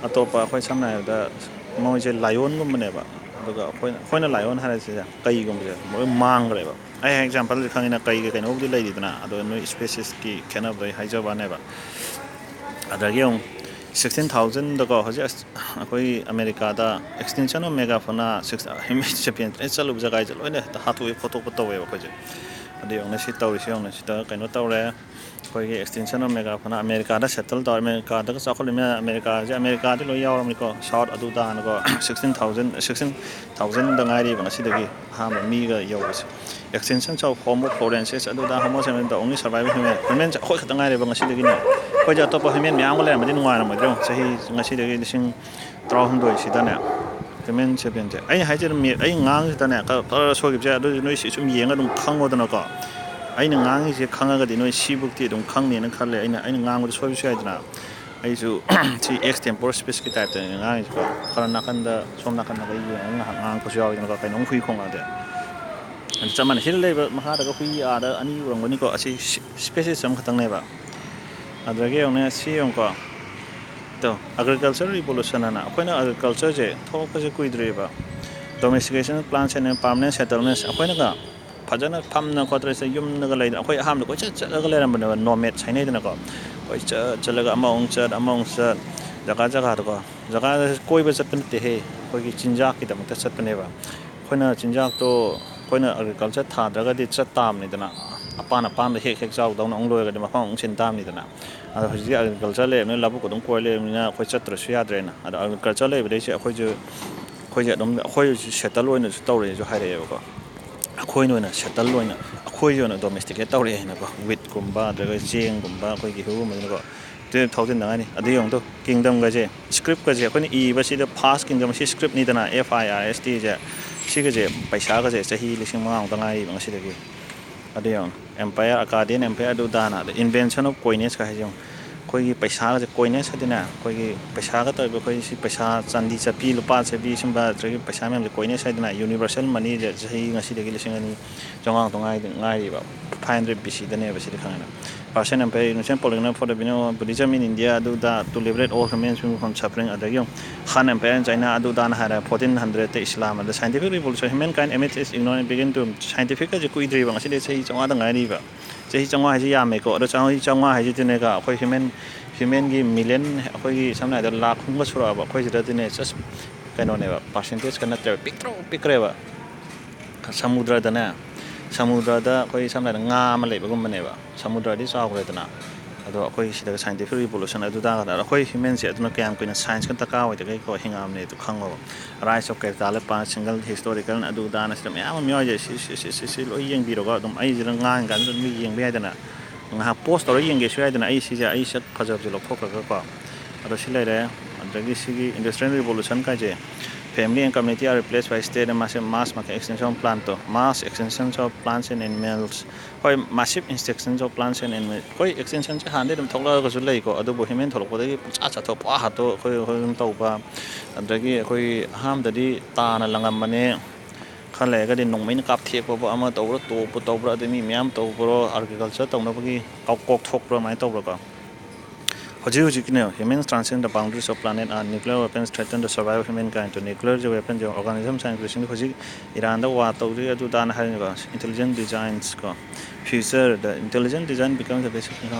ꯑꯇꯣꯞꯄ ꯑꯩꯈꯣꯏ ꯁꯝꯅ ꯍꯥꯏꯔꯕꯗ ꯃꯣꯏꯁꯦ lionꯒꯨꯝꯕꯅꯦꯕ꯫ ꯑꯗꯨꯒ ꯑꯩꯈꯣꯏꯅ, ꯑꯩꯈꯣꯏꯅ lion ꯍꯥꯏꯔꯤꯁꯦ ꯀꯩꯒꯨꯝꯕꯁꯦ ꯂꯣꯏ ꯃꯥꯡꯈ꯭ꯔꯦꯕ꯫ ꯑꯩ exampleꯁꯦ ꯈꯪꯉꯤꯅ, ꯀꯩꯒ ꯀꯩꯅꯣꯕꯨꯗꯤ ꯂꯩꯔꯤꯗꯅ, ꯑꯗꯣ ꯅꯣꯏ speciesꯀꯤ ꯈꯦꯠꯅꯕꯗꯣ ꯑꯩ ꯍꯥꯏꯖꯕ ꯋꯥꯅꯦꯕ꯫ ꯑꯗꯒꯤ ꯑꯃꯨꯛ ꯁꯤꯛꯁꯇꯤꯟ ꯊꯥꯎꯖꯟꯗꯀꯣ ꯍꯧꯖꯤꯛ ꯑꯁ-, ꯑꯩꯈꯣꯏ ꯑꯃꯦꯔꯤꯀꯥꯗ extinction of megafauna, six, human sapiens ꯂꯣꯏ ꯆꯠꯂꯨꯕ ꯖꯒꯥꯁꯦ ꯂꯣꯏꯅ ꯍꯦꯛꯇ ꯍꯥꯠꯇꯣꯛꯏ ꯈꯣꯠꯇꯣꯛꯄ ꯇꯧꯋꯦꯕ ꯑꯩꯈꯣꯏꯁꯦ꯫ ꯑꯗꯨ ꯌꯦꯡꯉꯨꯅꯦ, ꯁꯤ ꯇꯧꯔꯤꯁꯤ ꯌꯦꯡꯉꯨꯅꯦ, ꯁꯤꯗ ꯀꯩꯅꯣ ꯇꯧꯔꯦ꯫ ꯑꯩꯈꯣꯏꯒꯤ extinction of megafauna, ꯑꯃꯦꯔꯤꯀꯥꯗ settle ꯇꯧꯔꯦ, ꯑꯃꯦꯔꯤꯀꯥꯗꯒ ꯆꯥꯎꯈꯠꯂꯤꯕ ꯑꯃꯦꯔꯤꯀꯥꯁꯦ, ꯑꯃꯦꯔꯤꯀꯥꯗꯤ ꯂꯣꯏ ꯌꯥꯎꯔꯕꯅꯤꯀꯣ, ꯁꯥꯎꯠ ꯑꯗꯨꯗꯥꯅꯀꯣ꯫ ꯁꯤꯛꯁꯇꯤꯟ ꯊꯥꯎꯖꯟ, ꯁꯤꯛꯁꯇꯤꯟ ꯊꯥꯎꯖꯟꯗ ꯉꯥꯏꯔꯤꯕ ꯉꯁꯤꯗꯒꯤ ꯑꯍꯥꯟꯕ ꯃꯤꯒ ꯌꯧꯕꯁꯦ꯫ Extinction of Homo florensis, ꯑꯗꯨꯗ Homo sapiens, the only surviving human, human ꯑꯩꯈꯣꯏ ꯈꯛꯇ ꯉꯥꯏꯔꯦꯕ ꯉꯁꯤꯗꯒꯤꯅꯦ꯫ ꯑꯩꯈꯣꯏꯁꯦ ꯑꯇꯣꯞꯄ human ꯃꯌꯥꯝ ꯑꯃ ꯂꯩꯔꯝꯃꯗꯤ ꯅꯨꯡꯉꯥꯏꯔꯝꯃꯣꯏꯗ꯭ꯔꯣ? ꯆꯍꯤ ꯉꯁꯤꯗꯒꯤ ꯂꯤꯁꯤꯡ ꯇꯔꯥꯍꯨꯝꯗꯣꯏꯁꯤꯗꯅꯦ, human sapiensꯁꯦ꯫ ꯑꯩꯅ ꯍꯥꯏꯁꯦ ꯑꯗꯨꯝ ꯃꯤ-, ꯑꯩ ꯉꯥꯡꯁꯤꯗꯅꯦ ꯈꯔ ꯈꯔ ꯁꯣꯏꯈꯤꯕꯁꯦ, ꯑꯗꯨꯁꯨ ꯅꯣꯏ ꯁꯤ ꯁꯨꯝ ꯌꯦꯡꯉ ꯑꯗꯨꯝ ꯈꯪꯉꯣꯗꯅꯀꯣ꯫ ꯑꯩꯅ ꯉꯥꯡꯉꯤꯁꯦ ꯈꯪꯉꯒꯗꯤ ꯅꯣꯏ ꯁꯤꯕꯨꯛꯇꯤ ꯑꯗꯨꯝ ꯈꯪꯅꯦꯅ ꯈꯜꯂꯦ꯫ ꯑꯩꯅ, ꯑꯩꯅ ꯉꯥꯡꯕꯗ ꯁꯣꯏꯕꯁꯨ ꯌꯥꯏꯗꯅ꯫ ꯑꯩꯁꯨ ꯁꯤ extempore speechꯀꯤ typeꯇꯅꯦ ꯉꯥꯡꯉꯤꯁꯦꯀꯣ꯫ ꯈꯔ ꯅꯥꯀꯟꯗ, ꯁꯣꯝ ꯅꯥꯀꯟꯗ ꯑꯩ ꯌꯦꯡꯉꯒ ꯉꯥꯏꯍꯥꯛ ꯉꯥꯡꯉꯛꯄꯁꯨ ꯌꯥꯎꯋꯤꯗꯅꯀꯣ, ꯀꯩꯅꯣꯝ ꯍꯨꯏ ꯈꯣꯡꯉꯛꯑꯗꯤ꯫ ꯑꯗꯨ ꯆꯞ ꯃꯥꯟꯅꯩ꯫ ꯁꯤꯗ ꯂꯩꯕ ꯃꯈꯥꯗꯒ ꯍꯨꯏ ꯑꯥꯗ ꯑꯅꯤ ꯎꯔꯝꯒꯅꯤꯀꯣ꯫ ꯑꯁꯤ species ꯑꯃꯈꯛꯇꯪꯅꯦꯕ꯫ ꯑꯗꯨꯗꯒꯤ ꯌꯦꯡꯉꯨꯅꯦ, ꯁꯤ ꯌꯦꯡꯉꯨꯀꯣ꯫ ꯑꯗꯣ, agriculture revolution ꯍꯥꯏꯅ ꯑꯩꯈꯣꯏꯅ agricultureꯁꯦ ꯊꯣꯛꯂꯛꯄꯁꯦ ꯀꯨꯏꯗ꯭ꯔꯤꯕ꯫ Domestication of plants and permanent settlements, ꯑꯩꯈꯣꯏꯅꯒ ꯐꯖꯅ ꯐꯝꯅ ꯈꯣꯠꯇꯅ ꯁꯤꯗ ꯌꯨꯝꯗꯒ ꯂꯩꯗꯅ, ꯑꯩꯈꯣꯏ ꯑꯍꯥꯟꯕꯗ ꯀꯣꯏꯆꯠ ꯆꯠꯂꯒ ꯂꯩꯔꯝꯕꯅꯦꯕ, nomads ꯍꯥꯏꯅꯩꯗꯅꯀꯣ꯫ ꯀꯣꯏꯆꯠ ꯆꯠꯂꯒ ꯑꯃꯃꯨꯛ ꯆꯠ, ꯑꯃꯃꯨꯛ ꯆꯠ, ꯖꯒꯥ ꯖꯒꯥꯗꯀꯣ꯫ ꯖꯒꯥꯗ ꯀꯣꯏꯕ ꯆꯠꯄ ꯅꯠꯇꯦꯍꯦ, ꯑꯩꯈꯣꯏꯒꯤ ꯆꯤꯟꯖꯥꯛꯀꯤꯗꯃꯛꯇ ꯆꯠꯄꯅꯦꯕ꯫ ꯑꯩꯈꯣꯏꯅ ꯆꯤꯟꯖꯥꯛꯇꯣ, ꯑꯩꯈꯣꯏꯅ agriculture ꯊꯥꯗ꯭ꯔꯒꯗꯤ ꯆꯠ ꯇꯥꯕꯅꯤꯗꯅ, ꯑꯄꯥꯟ ꯑꯄꯥꯟꯗ ꯍꯦꯛ ꯍꯦꯛ ꯆꯥꯎꯗꯧꯅ ꯑꯃꯨꯛ ꯂꯣꯏꯔꯒꯗꯤ ꯃꯐꯝ ꯑꯃꯨꯛ ꯁꯤꯟ ꯇꯥꯕꯅꯤꯗꯅ꯫ ꯑꯗꯣ ꯍꯧꯖꯤꯛꯇꯤ agriculture ꯂꯩꯔꯕꯅꯤꯅ, ꯂꯧꯕꯨꯛ ꯑꯗꯨꯝ ꯀꯣꯏ ꯂꯩꯔꯕꯅꯤꯅ ꯑꯩꯈꯣꯏ ꯆꯠꯇ꯭ꯔꯁꯨ ꯌꯥꯗ꯭ꯔꯦꯅ꯫ ꯑꯗꯣ agriculture ꯂꯩꯕꯗꯩꯁꯦ ꯑꯩꯈꯣꯏꯁꯨ, ꯑꯩꯈꯣꯏꯁꯦ ꯑꯗꯨꯝ, ꯑꯩꯈꯣꯏꯁꯨ settle ꯑꯣꯏꯅꯁꯨ ꯇꯧꯔꯛꯑꯦꯁꯨ ꯍꯥꯏꯔꯛꯑꯦꯕꯀꯣ꯫ ꯑꯩꯈꯣꯏꯅ ꯑꯣꯏꯅ settle ꯑꯣꯏꯅ, ꯑꯩꯈꯣꯏꯁꯦ ꯑꯣꯏꯅ domesticate ꯇꯧꯔꯛꯑꯦ ꯍꯥꯏꯅꯀꯣ꯫ Wheatꯀꯨꯝꯕ, ꯑꯗꯨꯒ ꯆꯦꯡꯒꯨꯝꯕ, ꯑꯩꯈꯣꯏꯒꯤ ꯍꯤꯒꯨꯝꯕꯁꯤꯅꯀꯣ꯫ Twelve thousandꯗ ꯉꯥꯏꯅꯤ꯫ ꯑꯗꯨ ꯌꯦꯡꯉꯨ ꯇꯨ, kingdomꯒꯁꯦ, scriptꯀꯁꯦ ꯑꯩꯈꯣꯏꯅ ꯏꯕꯁꯤꯗ first kingdom ꯑꯁꯤ scriptꯅꯤꯗꯅ, F I R S Tꯁꯦ꯫ ꯁꯤꯒꯁꯦ, ꯄꯩꯁꯥꯒꯁꯦ ꯆꯍꯤ ꯂꯤꯁꯤꯡ ꯃꯉꯥꯃꯨꯛꯇ ꯉꯥꯏꯔꯤꯕ ꯉꯁꯤꯗꯒꯤ꯫ ꯑꯗꯨ ꯌꯦꯡꯉꯨ, empire, Akkadian empire, ꯑꯗꯨ ꯑꯗꯥꯅ, ꯑꯗ invention of coinage ꯀ ꯍꯥꯏꯁꯦ ꯌꯦꯡꯉꯨ꯫ ꯑꯩꯈꯣꯏꯒꯤ ꯄꯩꯁꯥꯒꯁꯦ, coinage ꯍꯥꯏꯗꯅ ꯑꯩꯈꯣꯏꯒꯤ ꯄꯩꯁꯥꯒ ꯇꯧꯔꯤꯕ, ꯑꯩꯈꯣꯏ ꯁꯤ ꯄꯩꯁꯥ, ꯆꯥꯟꯗꯤ ꯆꯠꯄꯤ, ꯂꯨꯄꯥ ꯆꯠꯄꯤ, ꯁꯨꯝꯕ ꯑꯗꯒꯤ ꯄꯩꯁꯥ ꯃꯌꯥꯝꯁꯦ coinage ꯍꯥꯏꯗꯅ, universal moneyꯁꯦ ꯆꯍꯤ ꯉꯁꯤꯗꯒꯤ ꯂꯤꯁꯤꯡ ꯑꯅꯤ ꯆꯥꯝꯃꯉꯥꯃꯨꯛꯇ ꯉꯥꯏ-, ꯉꯥꯏꯔꯤꯕ꯫ Five hundred B Cꯗꯅꯦꯕ ꯁꯤꯗꯤ ꯈꯪꯉꯦꯅ꯫ Persian empire, Persian polyglot for the Buddhism in India, ꯑꯗꯨꯗ, to liberate all humans from suffering, ꯑꯗꯒꯤ Han empire in China, ꯑꯗꯨ ꯑꯗꯥꯅ ꯍꯥꯏꯔꯦ, fourteen hundredꯇ Islam, ꯑꯗ scientific revolution, humankind amidst its ignorance begin to, scientificꯀꯁꯦ ꯀꯨꯏꯗ꯭ꯔꯤꯕ, ꯉꯁꯤꯗꯤ ꯆꯍꯤ ꯆꯥꯝꯃꯉꯥꯗ ꯉꯥꯏꯔꯤꯕ꯫ ꯆꯍꯤ ꯆꯥꯝꯃꯉꯥ ꯍꯥꯏꯁꯦ ꯌꯥꯝꯃꯦꯀꯣ꯫ ꯑꯗꯣ ꯆꯍꯤ ꯆꯥꯝꯃꯉꯥ ꯍꯥꯏꯁꯤꯗꯤꯅꯦꯀꯣ, ꯑꯩꯈꯣꯏ human, ꯍ꯭ꯌꯨꯃꯦꯟꯒꯤ ꯃꯤꯂꯤꯌꯟ, ꯑꯩꯈꯣꯏꯒꯤ ꯁꯝꯅ ꯍꯥꯏꯔꯕꯗ ꯂꯥꯛ ꯀꯨꯝꯕ ꯁꯨꯔꯛꯑꯕ ꯑꯩꯈꯣꯏ ꯁꯤꯗꯗꯤꯅꯦ, ꯖꯁ ꯀꯩꯅꯣꯅꯦꯕ, ꯄꯥꯔꯁꯦꯟꯇꯦꯖꯀ ꯅꯠꯇ꯭ꯔꯦꯕ, ꯄꯤꯛꯇ꯭ꯔꯨ ꯄꯤꯛꯈ꯭ꯔꯦꯕ꯫ ꯁꯃꯨꯗ꯭ꯔꯗꯅꯦ, ꯁꯃꯨꯗ꯭ꯔꯗ ꯑꯩꯈꯣꯏ ꯁꯝꯅ ꯍꯥꯏꯔꯕꯗ ꯉꯥ ꯑꯃ ꯂꯩꯕꯒꯨꯝꯕꯅꯦꯕ꯫ ꯁꯃꯨꯗ꯭ꯔꯗꯤ ꯆꯥꯎꯈ꯭ꯔꯦꯗꯅ, ꯑꯗꯣ ꯑꯩꯈꯣꯏ ꯁꯤꯗ ꯁꯥꯏꯟꯇꯤꯐꯤꯛ ꯔꯤꯚꯣꯂꯨꯁꯟ ꯑꯗꯨ ꯇꯥꯒꯗ꯭ꯔꯥ? ꯑꯩꯈꯣꯏ ꯍ꯭ꯌꯨꯃꯦꯟꯁꯦ ꯑꯗꯨꯅ ꯀꯌꯥꯝ ꯀꯨꯏꯅ ꯁꯥꯏꯟꯁꯀ ꯗꯔꯀꯥꯔ ꯑꯣꯏꯗꯒꯦꯀꯣ ꯍꯤꯡꯉꯛꯑꯕꯅꯦ ꯑꯗꯨ ꯈꯪꯉꯣꯕ꯫ ꯔꯥꯏꯁ ꯑꯣꯐ ꯀꯦꯇꯥꯂꯦꯄꯥꯟ, ꯁꯤꯡꯒꯜ ꯍꯤꯁꯇꯣꯔꯤꯀꯦꯜ ꯑꯗꯨ ꯑꯗꯥꯅ ꯁꯤꯗ ꯃꯌꯥꯝ ꯑꯃ ꯌꯥꯎꯔꯤꯁꯦ꯫ ꯁꯤ, ꯁꯤ, ꯁꯤ, ꯁꯤ, ꯁꯤ ꯂꯣꯏ ꯌꯦꯡꯕꯤꯔꯒ ꯑꯗꯨꯝ ꯑꯩꯁꯤꯗ ꯉꯥꯡꯉꯤ ꯀꯥꯟꯗ ꯑꯗꯨꯝ ꯌꯦꯡꯕ ꯌꯥꯏꯗꯅ꯫ ꯉꯥꯏꯍꯥꯛ ꯄꯣꯁ ꯇꯧꯔꯒ ꯌꯦꯡꯒꯦꯁꯨ ꯌꯥꯏꯗꯅ꯫ ꯑꯩ ꯁꯤꯁꯦ, ꯑꯩ ꯁꯛ ꯐꯖꯕꯁꯦ ꯂꯧꯊꯣꯛꯈ꯭ꯔꯒꯀꯣ꯫ ꯑꯗꯣ ꯁꯤ ꯂꯩꯔꯦ꯫ ꯑꯗꯒꯤ ꯁꯤꯒꯤ industrial revolution ꯀꯥꯏꯁꯦ, family and community are replaced by state and massive mass market extinction of plant to, mass extinction of plants and animals꯫ ꯍꯣꯏ, massive extinction of plants and animals꯫ ꯑꯩꯈꯣꯏ extinction ꯁꯦ ꯍꯥꯟꯅꯗꯩ ꯑꯗꯨꯝ ꯊꯣꯛꯂꯛꯑꯒꯁꯨ ꯂꯩꯀꯣ, ꯑꯗꯨꯕꯨ ꯍ꯭ꯌꯨꯃꯦꯟ ꯊꯣꯛꯂꯛꯄꯗꯒꯤ ꯄꯨꯡꯆꯥ ꯆꯥꯊꯣꯛ, ꯄꯨꯡꯍꯥ ꯍꯥꯠꯇꯣꯛ, ꯑꯩꯈꯣꯏ, ꯑꯩꯈꯣꯏ ꯑꯗꯨꯝ ꯇꯧꯕ꯫ ꯑꯗꯒꯤ ꯑꯩꯈꯣꯏ ꯑꯍꯥꯟꯕꯗꯗꯤ ꯇꯥꯅ ꯂꯪꯉꯝꯕꯅꯦ, ꯈꯔ ꯂꯩꯔꯒꯗꯤ ꯅꯣꯡꯃꯩꯅ ꯀꯥꯞꯊꯦꯛꯄꯕꯨ ꯑꯃ ꯇꯧꯕ꯭ꯔꯥ, ꯇꯣꯞꯄꯨ ꯇꯧꯕ꯭ꯔꯥ, ꯑꯗꯩ ꯃꯤ ꯃꯌꯥꯝ ꯇꯧꯕ꯭ꯔꯣ, ꯑꯦꯒ꯭ꯔꯤꯀꯜꯆꯔ ꯇꯧꯅꯕꯒꯤ ꯀꯥꯎ-, ꯀꯣꯛꯊꯣꯛꯄ꯭ꯔꯣ, ꯑꯗꯨꯃꯥꯏꯅ ꯇꯧꯕ꯭ꯔꯥꯀꯣ꯫ ꯍꯧꯖꯤꯛ ꯍꯧꯖꯤꯛꯀꯤꯅꯦ, humans transcend the boundaries of planet Earth, nuclear weapons threaten the survival of humankind꯫ To nuclear weapon say organism scientist ꯁꯤꯡ ꯍꯧꯖꯤꯛ ꯏꯔꯥꯟꯗ ꯋꯥꯔ ꯇꯧꯗ꯭ꯔꯤ ꯑꯗꯨ ꯇꯥꯅ ꯍꯥꯏꯔꯤꯅꯤꯀꯣ꯫ Intelligent designs ꯀꯣ, future the intelligent design becomes the basic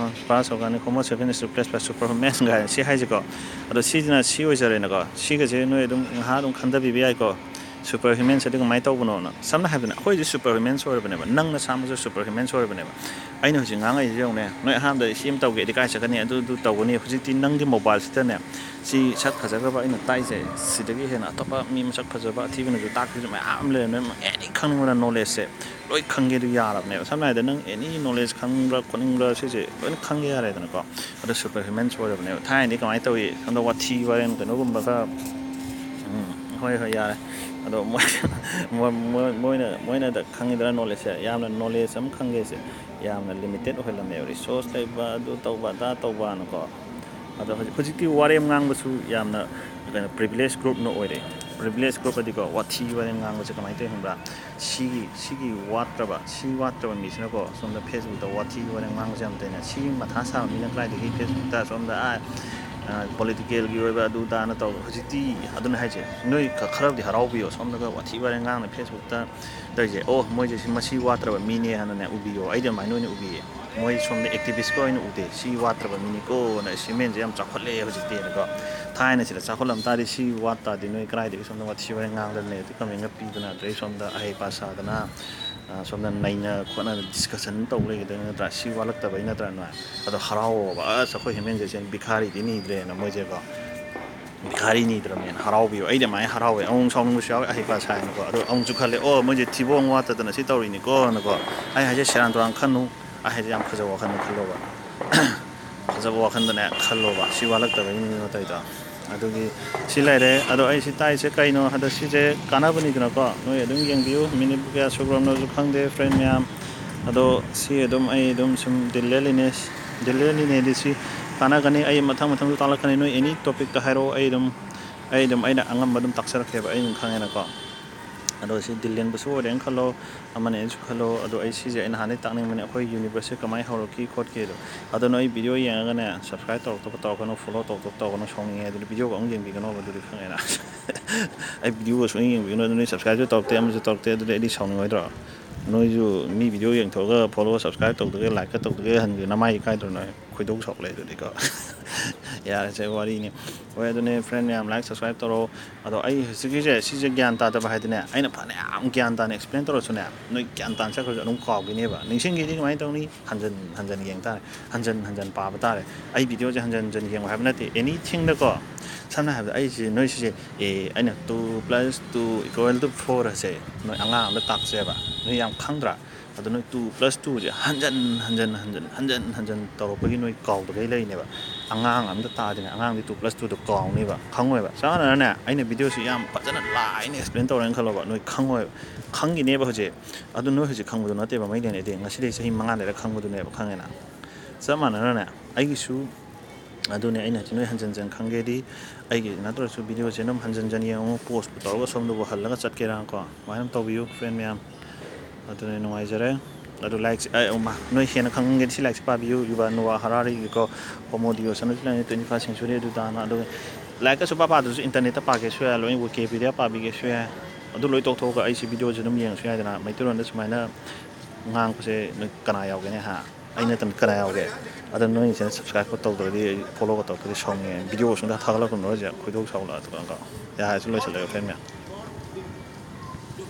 past organic Homo sapiens is replaced by superhuman ꯀꯥꯏꯅ ꯁꯤ ꯍꯥꯏꯁꯦꯀꯣ꯫ ꯑꯗꯣ ꯁꯤꯁꯤꯅ ꯁꯤ ꯑꯣꯏꯖꯔꯦꯅꯀꯣ꯫ ꯁꯤꯒꯁꯦ ꯅꯣꯏ ꯑꯗꯨꯝ ꯉꯥꯏꯍꯥꯛ ꯑꯗꯨꯝ ꯈꯟꯊꯕꯤꯕ ꯌꯥꯏꯀꯣ꯫ Super humans ꯑꯗꯨ ꯀꯃꯥꯏꯅ ꯇꯧꯕꯅꯣꯅ꯫ ꯁꯝꯅ ꯍꯥꯏꯔꯕꯗ ꯑꯩꯈꯣꯏ ꯍꯧꯖꯤꯛ super humans ꯑꯣꯏꯔꯕꯅꯦꯕ, ꯅꯪ ꯅꯁꯥꯃꯛꯁꯨ super humans ꯑꯣꯏꯔꯕꯅꯦꯕ꯫ ꯑꯩꯅ ꯍꯧꯖꯤꯛ ꯉꯥꯡꯉꯛꯏꯁꯦ ꯌꯦꯡꯉꯨꯅꯦ, ꯅꯣꯏ ꯑꯍꯥꯟꯕꯗ ꯁꯤ ꯑꯃ ꯇꯧꯒꯦꯗꯤ ꯀꯥꯏ ꯆꯠꯀꯅꯤ, ꯑꯗꯨ ꯑꯗꯨ ꯇꯧꯒꯅꯤ꯫ ꯍꯧꯖꯤꯛꯇꯤ ꯅꯪꯒꯤ ꯃꯣꯕꯥꯏꯜꯁꯤꯗꯅꯦ ꯁꯤ ꯁꯛ ꯐꯖꯈ꯭ꯔꯕ ꯑꯩꯅ ꯇꯥꯛꯏꯁꯦ, ꯁꯤꯗꯒꯤ ꯍꯦꯟꯅ ꯑꯇꯣꯞꯄ ꯃꯤ ꯃꯁꯛ ꯐꯖꯕ ꯑꯊꯤꯕꯅꯁꯨ ꯇꯥꯛꯄꯁꯨ ꯃꯌꯥꯝ ꯂꯩꯔꯦ꯫ ꯅꯣꯏ ꯑꯦꯅꯤ ꯈꯪꯅꯤꯡꯕ ꯅꯣꯂꯦꯖꯁꯦ ꯂꯣꯏ ꯈꯪꯒꯦ ꯑꯗꯨ ꯌꯥꯔꯕꯅꯦꯕ꯫ ꯁꯝꯅ ꯍꯥꯏꯔꯕꯗ ꯅꯪ ꯑꯦꯅꯤ ꯅꯣꯂꯦꯖ ꯈꯪꯅꯤꯡꯕ꯭ꯔꯥ ꯈꯣꯠꯅꯤꯡꯕ꯭ꯔꯥ ꯁꯤꯁꯦ ꯂꯣꯏꯅ ꯈꯪꯒꯦ ꯌꯥꯔꯦꯗꯅꯀꯣ꯫ ꯑꯗꯣ super humans ꯑꯣꯏꯔꯕꯅꯦꯕ꯫ ꯊꯥꯏꯅꯗꯤ ꯀꯃꯥꯏꯅ ꯇꯧꯏ? ꯁꯣꯝꯗ ꯋꯥꯊꯤ ꯋꯥꯔꯦꯝ ꯀꯩꯅꯣꯒꯨꯝꯕ ꯈꯔ, ꯎꯝ, ꯍꯣꯏ, ꯍꯣꯏ, ꯌꯥꯔꯦ꯫ ꯑꯗꯣ ꯃꯣꯏ, ꯃꯣꯏ, ꯃꯣꯏ, ꯃꯣꯏꯅ, ꯃꯣꯏꯅ ꯈꯪꯉꯤꯗꯅ ꯅꯣꯂꯦꯖꯁꯦ, ꯌꯥꯝꯅ ꯅꯣꯂꯦꯖ ꯑꯃ ꯈꯪꯒꯦꯁꯦ ꯌꯥꯝꯅ ꯂꯤꯃꯤꯇꯦꯠ ꯑꯣꯏꯍꯜꯂꯝꯃꯦꯕ꯫ ꯔꯤꯁꯣꯔꯁ ꯂꯩꯕ, ꯑꯗꯨ ꯇꯧꯕ, ꯑꯗꯥ ꯇꯧꯕꯅꯀꯣ꯫ ꯑꯗꯣ ꯍꯧꯖꯤꯛ, ꯍꯧꯖꯤꯛꯇꯤ ꯋꯥꯔꯦꯝ ꯉꯥꯡꯕꯁꯨ ꯌꯥꯝꯅ ꯀꯩꯅꯣ, ꯄ꯭ꯔꯤꯚꯤꯂꯦꯖ ꯒ꯭ꯔꯨꯞꯅ ꯑꯣꯏꯔꯦ꯫ ꯄ꯭ꯔꯤꯚꯤꯂꯦꯖ ꯒ꯭ꯔꯨꯞ ꯑꯗꯤꯀꯣ, ꯋꯥꯊꯤ ꯋꯥꯔꯦꯝ ꯉꯥꯡꯕꯁꯦ ꯀꯃꯥꯏꯅ ꯇꯧꯏ ꯈꯪꯕ꯭ꯔꯥ? ꯁꯤꯒꯤ, ꯁꯤꯒꯤ ꯋꯥꯠꯇ꯭ꯔꯕ, ꯁꯤ ꯋꯥꯠꯇ꯭ꯔꯕ ꯃꯤꯁꯤꯅꯀꯣ, ꯁꯣꯝꯗ ꯐꯦꯁꯕꯨꯛꯇ ꯋꯥꯊꯤ ꯋꯥꯔꯦꯝ ꯉꯥꯡꯕꯁꯦ ꯌꯥꯝ ꯇꯧꯏꯅ꯫ ꯁꯤ ꯃꯊꯥ ꯁꯥꯕ ꯃꯤꯅ ꯀꯗꯥꯏꯗꯒꯤ ꯐꯦꯁꯕꯨꯛꯇ ꯁꯣꯝꯗ, ꯑꯥ, ꯄꯣꯂꯤꯇꯤꯀꯦꯜꯒꯤ ꯑꯣꯏꯕ ꯑꯗꯨ ꯗꯥꯅ ꯇꯧ꯫ ꯍꯧꯖꯤꯛꯇꯤ ꯑꯗꯨꯅ ꯍꯥꯏꯁꯦ, ꯅꯣꯏ ꯈ- ꯈꯔꯕꯨꯗꯤ ꯍꯔꯥꯎꯕꯤꯌꯣ꯫ ꯁꯣꯝꯗꯒ ꯋꯥꯊꯤ ꯋꯥꯔꯦꯡ ꯉꯥꯡꯅ ꯐꯦꯁꯕꯨꯛꯇ ꯇꯧꯔꯤꯁꯦ, "ꯑꯣ, ꯃꯣꯏꯁꯦ ꯁꯤ ꯃꯁꯤ ꯋꯥꯠꯇ꯭ꯔꯕ ꯃꯤꯅꯦ" ꯍꯥꯏꯅꯅꯦ ꯎꯕꯤꯌꯣ꯫ ꯑꯩꯗꯤ ꯑꯗꯨꯃꯥꯏꯅ ꯑꯣꯏꯅ ꯎꯕꯤꯌꯦ꯫ ꯃꯣꯏ ꯁꯣꯝꯗ ꯑꯦꯛꯇꯤꯚꯤꯁ꯭ꯠꯀ ꯑꯣꯏꯅ ꯎꯗꯦ꯫ "ꯁꯤ ꯋꯥꯠꯇ꯭ꯔꯕ ꯃꯤꯅꯤꯀꯣꯅ, ꯁꯤ ꯃꯦꯟꯁꯦ ꯌꯥꯝ ꯆꯥꯎꯈꯠꯂꯦ ꯍꯧꯖꯤꯛꯇꯤꯅꯀꯣ"꯫ ꯊꯥꯏꯅ ꯁꯤꯗ ꯆꯥꯎꯈꯠꯂꯝ ꯇꯥꯔꯗꯤ ꯁꯤ ꯋꯥꯠ ꯇꯥꯔꯗꯤ ꯅꯣꯏ ꯀꯗꯥꯏꯗꯒꯤ ꯁꯣꯝꯗ ꯋꯥꯊꯤ ꯋꯥꯔꯦꯡ ꯉꯥꯡꯗꯅ ꯂꯩꯔꯗꯤ ꯀꯃꯦꯟꯒ ꯄꯤꯗꯅ, ꯑꯗꯩ ꯁꯣꯝꯗ ꯑꯍꯩ ꯄꯥ ꯁꯥꯗꯅ, ꯑ, ꯁꯣꯝꯗ ꯅꯩꯅ ꯈꯣꯠꯅ ꯗꯤꯁꯀꯁꯟ ꯇꯧ ꯂꯩꯒꯗꯣꯏ ꯅꯠꯇ꯭ꯔꯥ? ꯁꯤ ꯋꯥꯠꯂꯛꯇꯕꯩ ꯅꯠꯇ꯭ꯔꯥ ꯅꯣꯏ? ꯑꯗꯣ ꯍꯔꯥꯎꯕ, "ꯑꯁ, ꯑꯩꯈꯣꯏ ꯍ꯭ꯌꯨꯃꯦꯟ ꯖꯦꯁꯟ ꯚꯤꯈꯥꯔꯤꯗꯤ ꯅꯤꯗ꯭ꯔꯦꯅ" ꯃꯣꯏꯁꯦꯀꯣ꯫ ꯚꯤꯈꯥꯔꯤ ꯅꯤꯗ꯭ꯔꯕꯅꯦꯅ ꯍꯔꯥꯎꯕꯤꯌꯨ꯫ ꯑꯩꯗꯤ ꯑꯗꯨꯃꯥꯏꯅ ꯍꯔꯥꯎꯋꯦ꯫ ꯑꯃꯨꯛ ꯁꯥꯎꯅꯤꯡꯕꯁꯨ ꯌꯥꯎꯋꯦ, ꯑꯍꯩ ꯄꯥ ꯁꯥꯏꯅꯀꯣ꯫ ꯑꯗꯣ ꯑꯃꯨꯛꯁꯨ ꯈꯜꯂꯦ, "ꯑꯣ, ꯃꯣꯏꯁꯦ ꯊꯤꯕꯣꯡ ꯋꯥꯠꯇꯗꯅ ꯁꯤ ꯇꯧꯔꯤꯅꯤꯀꯣꯅꯀꯣ"꯫ ꯑꯩ ꯍꯥꯏꯁꯦ ꯁꯦꯔꯥꯟ ꯇꯨꯔꯥꯟ ꯈꯟꯅꯨ꯫ ꯑꯩ ꯍꯥꯏꯁꯦ ꯌꯥꯝ ꯐꯖꯕ ꯋꯥꯈꯜꯗ ꯈꯜꯂꯣꯕ꯫ ꯐꯖꯕ ꯋꯥꯈꯜꯗꯅꯦ ꯈꯜꯂꯣꯕ꯫ ꯁꯤ ꯋꯥꯠꯂꯛꯇꯕꯩꯅꯤꯅ ꯇꯧꯔꯤꯗꯣ꯫ ꯑꯗꯨꯒꯤ ꯁꯤ ꯂꯩꯔꯦ꯫ ꯑꯗꯣ ꯑꯩ ꯁꯤ ꯇꯥꯛꯏꯁꯦ ꯀꯩꯅꯣ ꯍꯥꯏꯗ, ꯁꯤꯁꯦ ꯀꯥꯟꯅꯕꯅꯤꯗꯅꯀꯣ꯫ ꯅꯣꯏ ꯑꯗꯨꯝ ꯌꯦꯡꯕꯤꯌꯨ꯫ ꯃꯤꯅꯤꯠ ꯀꯌꯥ ꯁꯨꯈ꯭ꯔꯕꯅꯣꯁꯨ ꯈꯪꯗꯦ, ꯐ꯭ꯔꯦꯟ ꯃꯌꯥꯝ꯫ ꯑꯗꯣ ꯁꯤ ꯑꯗꯨꯝ ꯑꯩ ꯑꯗꯨꯝ ꯁꯨꯝ ꯗꯤꯜ ꯂꯦꯜꯂꯤꯅꯦ꯫ ꯗꯤꯜ ꯂꯦꯜꯂꯤꯅꯦꯗꯤ ꯁꯤ ꯀꯥꯟꯅꯒꯅꯤ꯫ ꯑꯩ ꯃꯊꯪ ꯃꯊꯪꯁꯨ ꯇꯥꯛꯂꯛꯀꯅꯤ꯫ ꯅꯣꯏ ꯑꯦꯅꯤ ꯇꯣꯄꯤꯛꯇ ꯍꯥꯏꯔꯛꯑꯣ, ꯑꯩ ꯑꯗꯨꯝ, ꯑꯩ ꯑꯗꯨꯝ ꯑꯩꯅ ꯑꯉꯝꯕ ꯑꯗꯨꯝ ꯇꯥꯛꯆꯔꯛꯀꯦꯕ, ꯑꯩ ꯑꯗꯨꯝ ꯈꯪꯉꯦꯅꯀꯣ꯫ ꯑꯗꯣ ꯁꯤ ꯗꯤꯜ ꯂꯦꯟꯕꯁꯨ ꯑꯣꯏꯔꯦꯅ ꯈꯜꯂꯣ, ꯑꯃꯅꯦꯅꯁꯨ ꯈꯜꯂꯣ꯫ ꯑꯗꯣ ꯑꯩ ꯁꯤꯁꯦ ꯑꯩꯅ ꯍꯥꯟꯅꯗꯩ ꯇꯥꯛꯅꯤꯡꯕꯅꯦ, ꯑꯩꯈꯣꯏ ꯌꯨꯅꯤꯚꯔꯁꯁꯦ ꯀꯃꯥꯏꯅ ꯍꯧꯔꯛꯈꯤ ꯈꯣꯠꯈꯤ ꯑꯗꯣ꯫ ꯑꯗꯣ ꯅꯣꯏ ꯚꯤꯗꯤꯑꯣ ꯌꯦꯡꯉꯒꯅꯦ, ꯁꯕꯁꯀ꯭ꯔꯥꯏꯕ ꯇꯧꯔꯛꯇꯕ ꯇꯧꯔꯛꯀꯅꯨ, ꯐꯣꯂꯣ ꯇꯧꯔꯛꯇꯕ ꯇꯧꯔꯛꯀꯅꯨ, ꯁꯥꯎꯅꯤꯡꯉꯦ꯫ ꯑꯗꯨꯗꯤ ꯚꯤꯗꯤꯑꯣꯒ ꯑꯃꯨꯛ ꯌꯦꯡꯕꯤꯒꯅꯣꯕ, ꯑꯗꯨꯗꯤ ꯈꯪꯉꯦꯅ꯫ ꯑꯩ ꯚꯤꯗꯤꯑꯣꯒ ꯁꯨꯡꯌꯦꯡ ꯌꯦꯡꯕꯤꯒꯅꯨ, ꯑꯗꯨ ꯅꯣꯏ ꯁꯕꯁꯀ꯭ꯔꯥꯏꯕꯁꯨ ꯇꯧꯔꯛꯇꯦ, ꯑꯃꯁꯨ ꯇꯧꯔꯛꯇꯦ, ꯑꯗꯨꯗꯤ ꯑꯩꯗꯤ ꯁꯥꯎꯅꯤꯡꯉꯣꯏꯗ꯭ꯔꯣ? ꯅꯣꯏꯁꯨ ꯃꯤ ꯚꯤꯗꯤꯑꯣ ꯌꯦꯡꯊꯣꯛꯑꯒ ꯐꯣꯂꯣ, ꯁꯕꯁꯀ꯭ꯔꯥꯏꯕ ꯇꯧꯗꯒꯦ, ꯂꯥꯏꯛꯀ ꯇꯧꯗꯒꯦ ꯍꯟꯒꯦ, ꯅꯃꯥꯏ ꯏꯀꯥꯏꯗ꯭ꯔꯣ ꯅꯣꯏ? ꯈꯣꯏꯗꯧ ꯁꯥꯎꯒꯠꯂꯦ ꯑꯗꯨꯗꯤꯀꯣ꯫ ꯌꯥꯔꯦꯁꯦ, ꯋꯥꯔꯤꯅꯤ꯫ ꯍꯣꯏ, ꯑꯗꯨꯅꯦ, ꯐ꯭ꯔꯦꯟ ꯃꯌꯥꯝ, ꯂꯥꯏꯛ, ꯁꯕꯁꯀ꯭ꯔꯥꯏꯕ ꯇꯧꯔꯣ꯫ ꯑꯗꯣ ꯑꯩ ꯍꯧꯖꯤꯛꯀꯤꯁꯦ, ꯁꯤꯁꯦ ꯒ꯭ꯌꯥꯟ ꯇꯥꯗꯕ ꯍꯥꯏꯗꯤꯅꯦ, ꯑꯩꯅ ꯐꯅꯌꯥꯝ ꯒ꯭ꯌꯥꯟ ꯇꯥꯅ ꯑꯦꯛꯁꯄ꯭ꯂꯦꯟ ꯇꯧꯔꯁꯨꯅꯦ, ꯅꯣꯏ ꯒ꯭ꯌꯥꯟ ꯇꯥꯅ ꯆꯠꯈ꯭ꯔꯁꯨ ꯑꯗꯨꯝ ꯀꯥꯎꯈꯤꯅꯦꯕ꯫ ꯅꯤꯡꯁꯤꯡꯒꯦꯗꯤ ꯀꯃꯥꯏꯅ ꯇꯧꯅꯤ? ꯍꯟꯖꯟ ꯍꯟꯖꯟ ꯌꯦꯡ ꯇꯥꯔꯦ, ꯍꯟꯖꯟ ꯍꯟꯖꯟ ꯄꯥꯕ ꯇꯥꯔꯦ꯫ ꯑꯩ ꯚꯤꯗꯤꯑꯣꯁꯦ ꯍꯟꯖꯟ ꯍꯟꯖꯟ ꯌꯦꯡꯉꯨ ꯍꯥꯏꯕ ꯅꯠꯇꯦ, ꯑꯦꯅꯤꯊꯤꯡꯗꯀꯣ꯫ ꯁꯝꯅ ꯍꯥꯏꯔꯕꯗ ꯑꯩꯁꯦ, ꯅꯣꯏ ꯁꯤꯁꯦ, ꯑꯦ, ꯑꯩꯅ two plus two equal to four ꯑꯁꯦ ꯅꯣꯏ ꯑꯉꯥꯡ ꯑꯃꯗ ꯇꯥꯛꯆꯩꯕ, ꯅꯣꯏ ꯌꯥꯝ ꯈꯪꯗ꯭ꯔꯥ? ꯑꯗꯣ ꯅꯣꯏ two plus twoꯁꯦ ꯍꯟꯖꯟ ꯍꯟꯖꯟ ꯍꯟꯖꯟ ꯍꯟꯖꯟ ꯍꯟꯖꯟ ꯇꯧꯔꯛꯄꯒꯤ ꯅꯣꯏ ꯀꯥꯎꯗꯒꯩ ꯂꯩꯅꯦꯕ꯫ ꯑꯉꯥꯡ ꯑꯝꯗ ꯇꯥꯛꯑꯗꯤꯅꯦ, ꯑꯉꯥꯡꯗꯤ two plus twoꯗꯣ ꯀꯥꯎꯅꯦꯕ, ꯈꯪꯉꯣꯏꯕ꯫ ꯆꯞ ꯃꯥꯟꯅꯅꯅꯦ, ꯑꯩꯅ ꯚꯤꯗꯤꯑꯣꯁꯤ ꯌꯥꯝ ꯐꯖꯅ ꯂꯥꯏꯅ ꯑꯦꯛꯁꯄ꯭ꯂꯦꯟ ꯇꯧꯔꯦꯅ ꯈꯜꯂꯣꯕ, ꯅꯣꯏ ꯈꯪꯉꯣꯏꯕ꯫ ꯈꯪꯈꯤꯅꯦꯕ ꯍꯧꯖꯤꯛ꯫ ꯑꯗꯨ ꯅꯣꯏ ꯍꯧꯖꯤꯛ ꯈꯪꯕꯗꯣ ꯅꯠꯇꯦꯕ ꯃꯩꯇꯩꯅ ꯑꯩꯗꯤ꯫ ꯉꯁꯤꯗꯩ ꯆꯍꯤ ꯃꯉꯥ ꯂꯩꯔ ꯈꯪꯕꯗꯨꯅꯦꯕ, ꯈꯪꯉꯦꯅ? ꯆꯞ ꯃꯥꯟꯅꯅꯅꯦ, ꯑꯩꯒꯤꯁꯨ ꯑꯗꯨꯅꯦ ꯑꯩꯅ ꯍꯧꯖꯤꯛ ꯅꯣꯏ ꯍꯟꯖꯟ ꯍꯟꯖꯟ ꯈꯪꯒꯦꯗꯤ, ꯑꯩꯒꯤ ꯅꯠꯇ꯭ꯔꯁꯨ ꯚꯤꯗꯤꯑꯣꯁꯦ ꯑꯗꯨꯝ ꯍꯟꯖꯟ ꯍꯟꯖꯟ ꯌꯦꯡꯉꯨ꯫ ꯄꯣꯁꯄꯨ ꯇꯧꯔꯒ ꯁꯣꯝꯗꯕꯨ ꯍꯜꯂꯒ ꯆꯠꯀꯦꯔꯥꯀꯣ, ꯑꯗꯨꯃꯥꯏꯅ ꯑꯗꯨꯝ ꯇꯧꯕꯤꯌꯨ, ꯐ꯭ꯔꯦꯟ ꯃꯌꯥꯝ꯫ ꯑꯗꯨꯅ ꯅꯨꯡꯉꯥꯏꯖꯔꯦ꯫ ꯑꯗꯨ ꯂꯥꯏꯔꯤꯛꯁꯦ, ꯑ, ꯎꯝ, ꯅꯣꯏ ꯍꯦꯟꯅ ꯈꯪꯅꯤꯡꯉꯗꯤ ꯁꯤ ꯂꯥꯏꯔꯤꯛꯁꯦ ꯄꯥꯕꯤꯌꯨ, ꯌꯨꯕꯥꯜ ꯅꯣꯋꯥ ꯍꯔꯥꯔꯤꯒꯤꯀꯣ, Homo Deus ꯍꯥꯏꯅꯁꯨ ꯂꯩꯔꯅꯤ, Twenty First Century ꯑꯗꯨ ꯇꯥꯅ꯫ ꯑꯗꯨꯒ ꯂꯥꯏꯔꯤꯛꯀꯁꯨ ꯄꯥ ꯄꯥꯗ꯭ꯔꯁꯨ ꯏꯟꯇꯔꯅꯦꯠꯇ ꯄꯥꯒꯦꯁꯨ ꯌꯥꯏ, ꯂꯣꯏꯅ Wikipedia ꯄꯥꯕꯤꯒꯦꯁꯨ ꯌꯥꯏ꯫ ꯑꯗꯨ ꯂꯣꯏ ꯇꯣꯛꯊꯣꯛꯑꯒ ꯑꯩꯁꯤ ꯚꯤꯗꯤꯑꯣꯁꯦ ꯑꯗꯨꯝ ꯌꯦꯡꯉꯁꯨ ꯌꯥꯏꯗꯅ꯫ ꯃꯩꯇꯩꯂꯣꯟꯗ ꯁꯨꯃꯥꯏꯅ ꯉꯥꯡꯕꯁꯦ ꯅꯣꯏ ꯀꯅꯥ ꯌꯥꯎꯒꯦꯅꯦ, ꯍꯥ? ꯑꯩ ꯅꯠꯇꯅ ꯀꯅꯥ ꯌꯥꯎꯒꯦ? ꯑꯗꯣ ꯅꯣꯏ ꯆꯦꯅꯦꯜ ꯁꯕꯁꯀ꯭ꯔꯥꯏꯕ ꯇꯧꯗ꯭ꯔꯗꯤ, ꯑꯩ ꯐꯣꯂꯣꯒ ꯇꯧꯔꯛꯇ꯭ꯔꯗꯤ ꯁꯥꯎꯅꯤꯡꯉꯦ꯫ ꯚꯤꯗꯤꯑꯣ ꯁꯨꯝ ꯊꯥꯒꯠꯂꯛꯀꯅꯨ ꯍꯧꯖꯤꯛ, ꯈꯣꯏꯗꯧ ꯁꯥꯎꯒꯠꯂꯛꯑꯦ꯫ ꯑꯗꯨꯒ ꯌꯥꯔꯦꯁꯦ, ꯂꯣꯏꯁꯤꯜꯂꯒꯦ, ꯐ꯭ꯔꯦꯟ ꯃꯌꯥꯝ꯫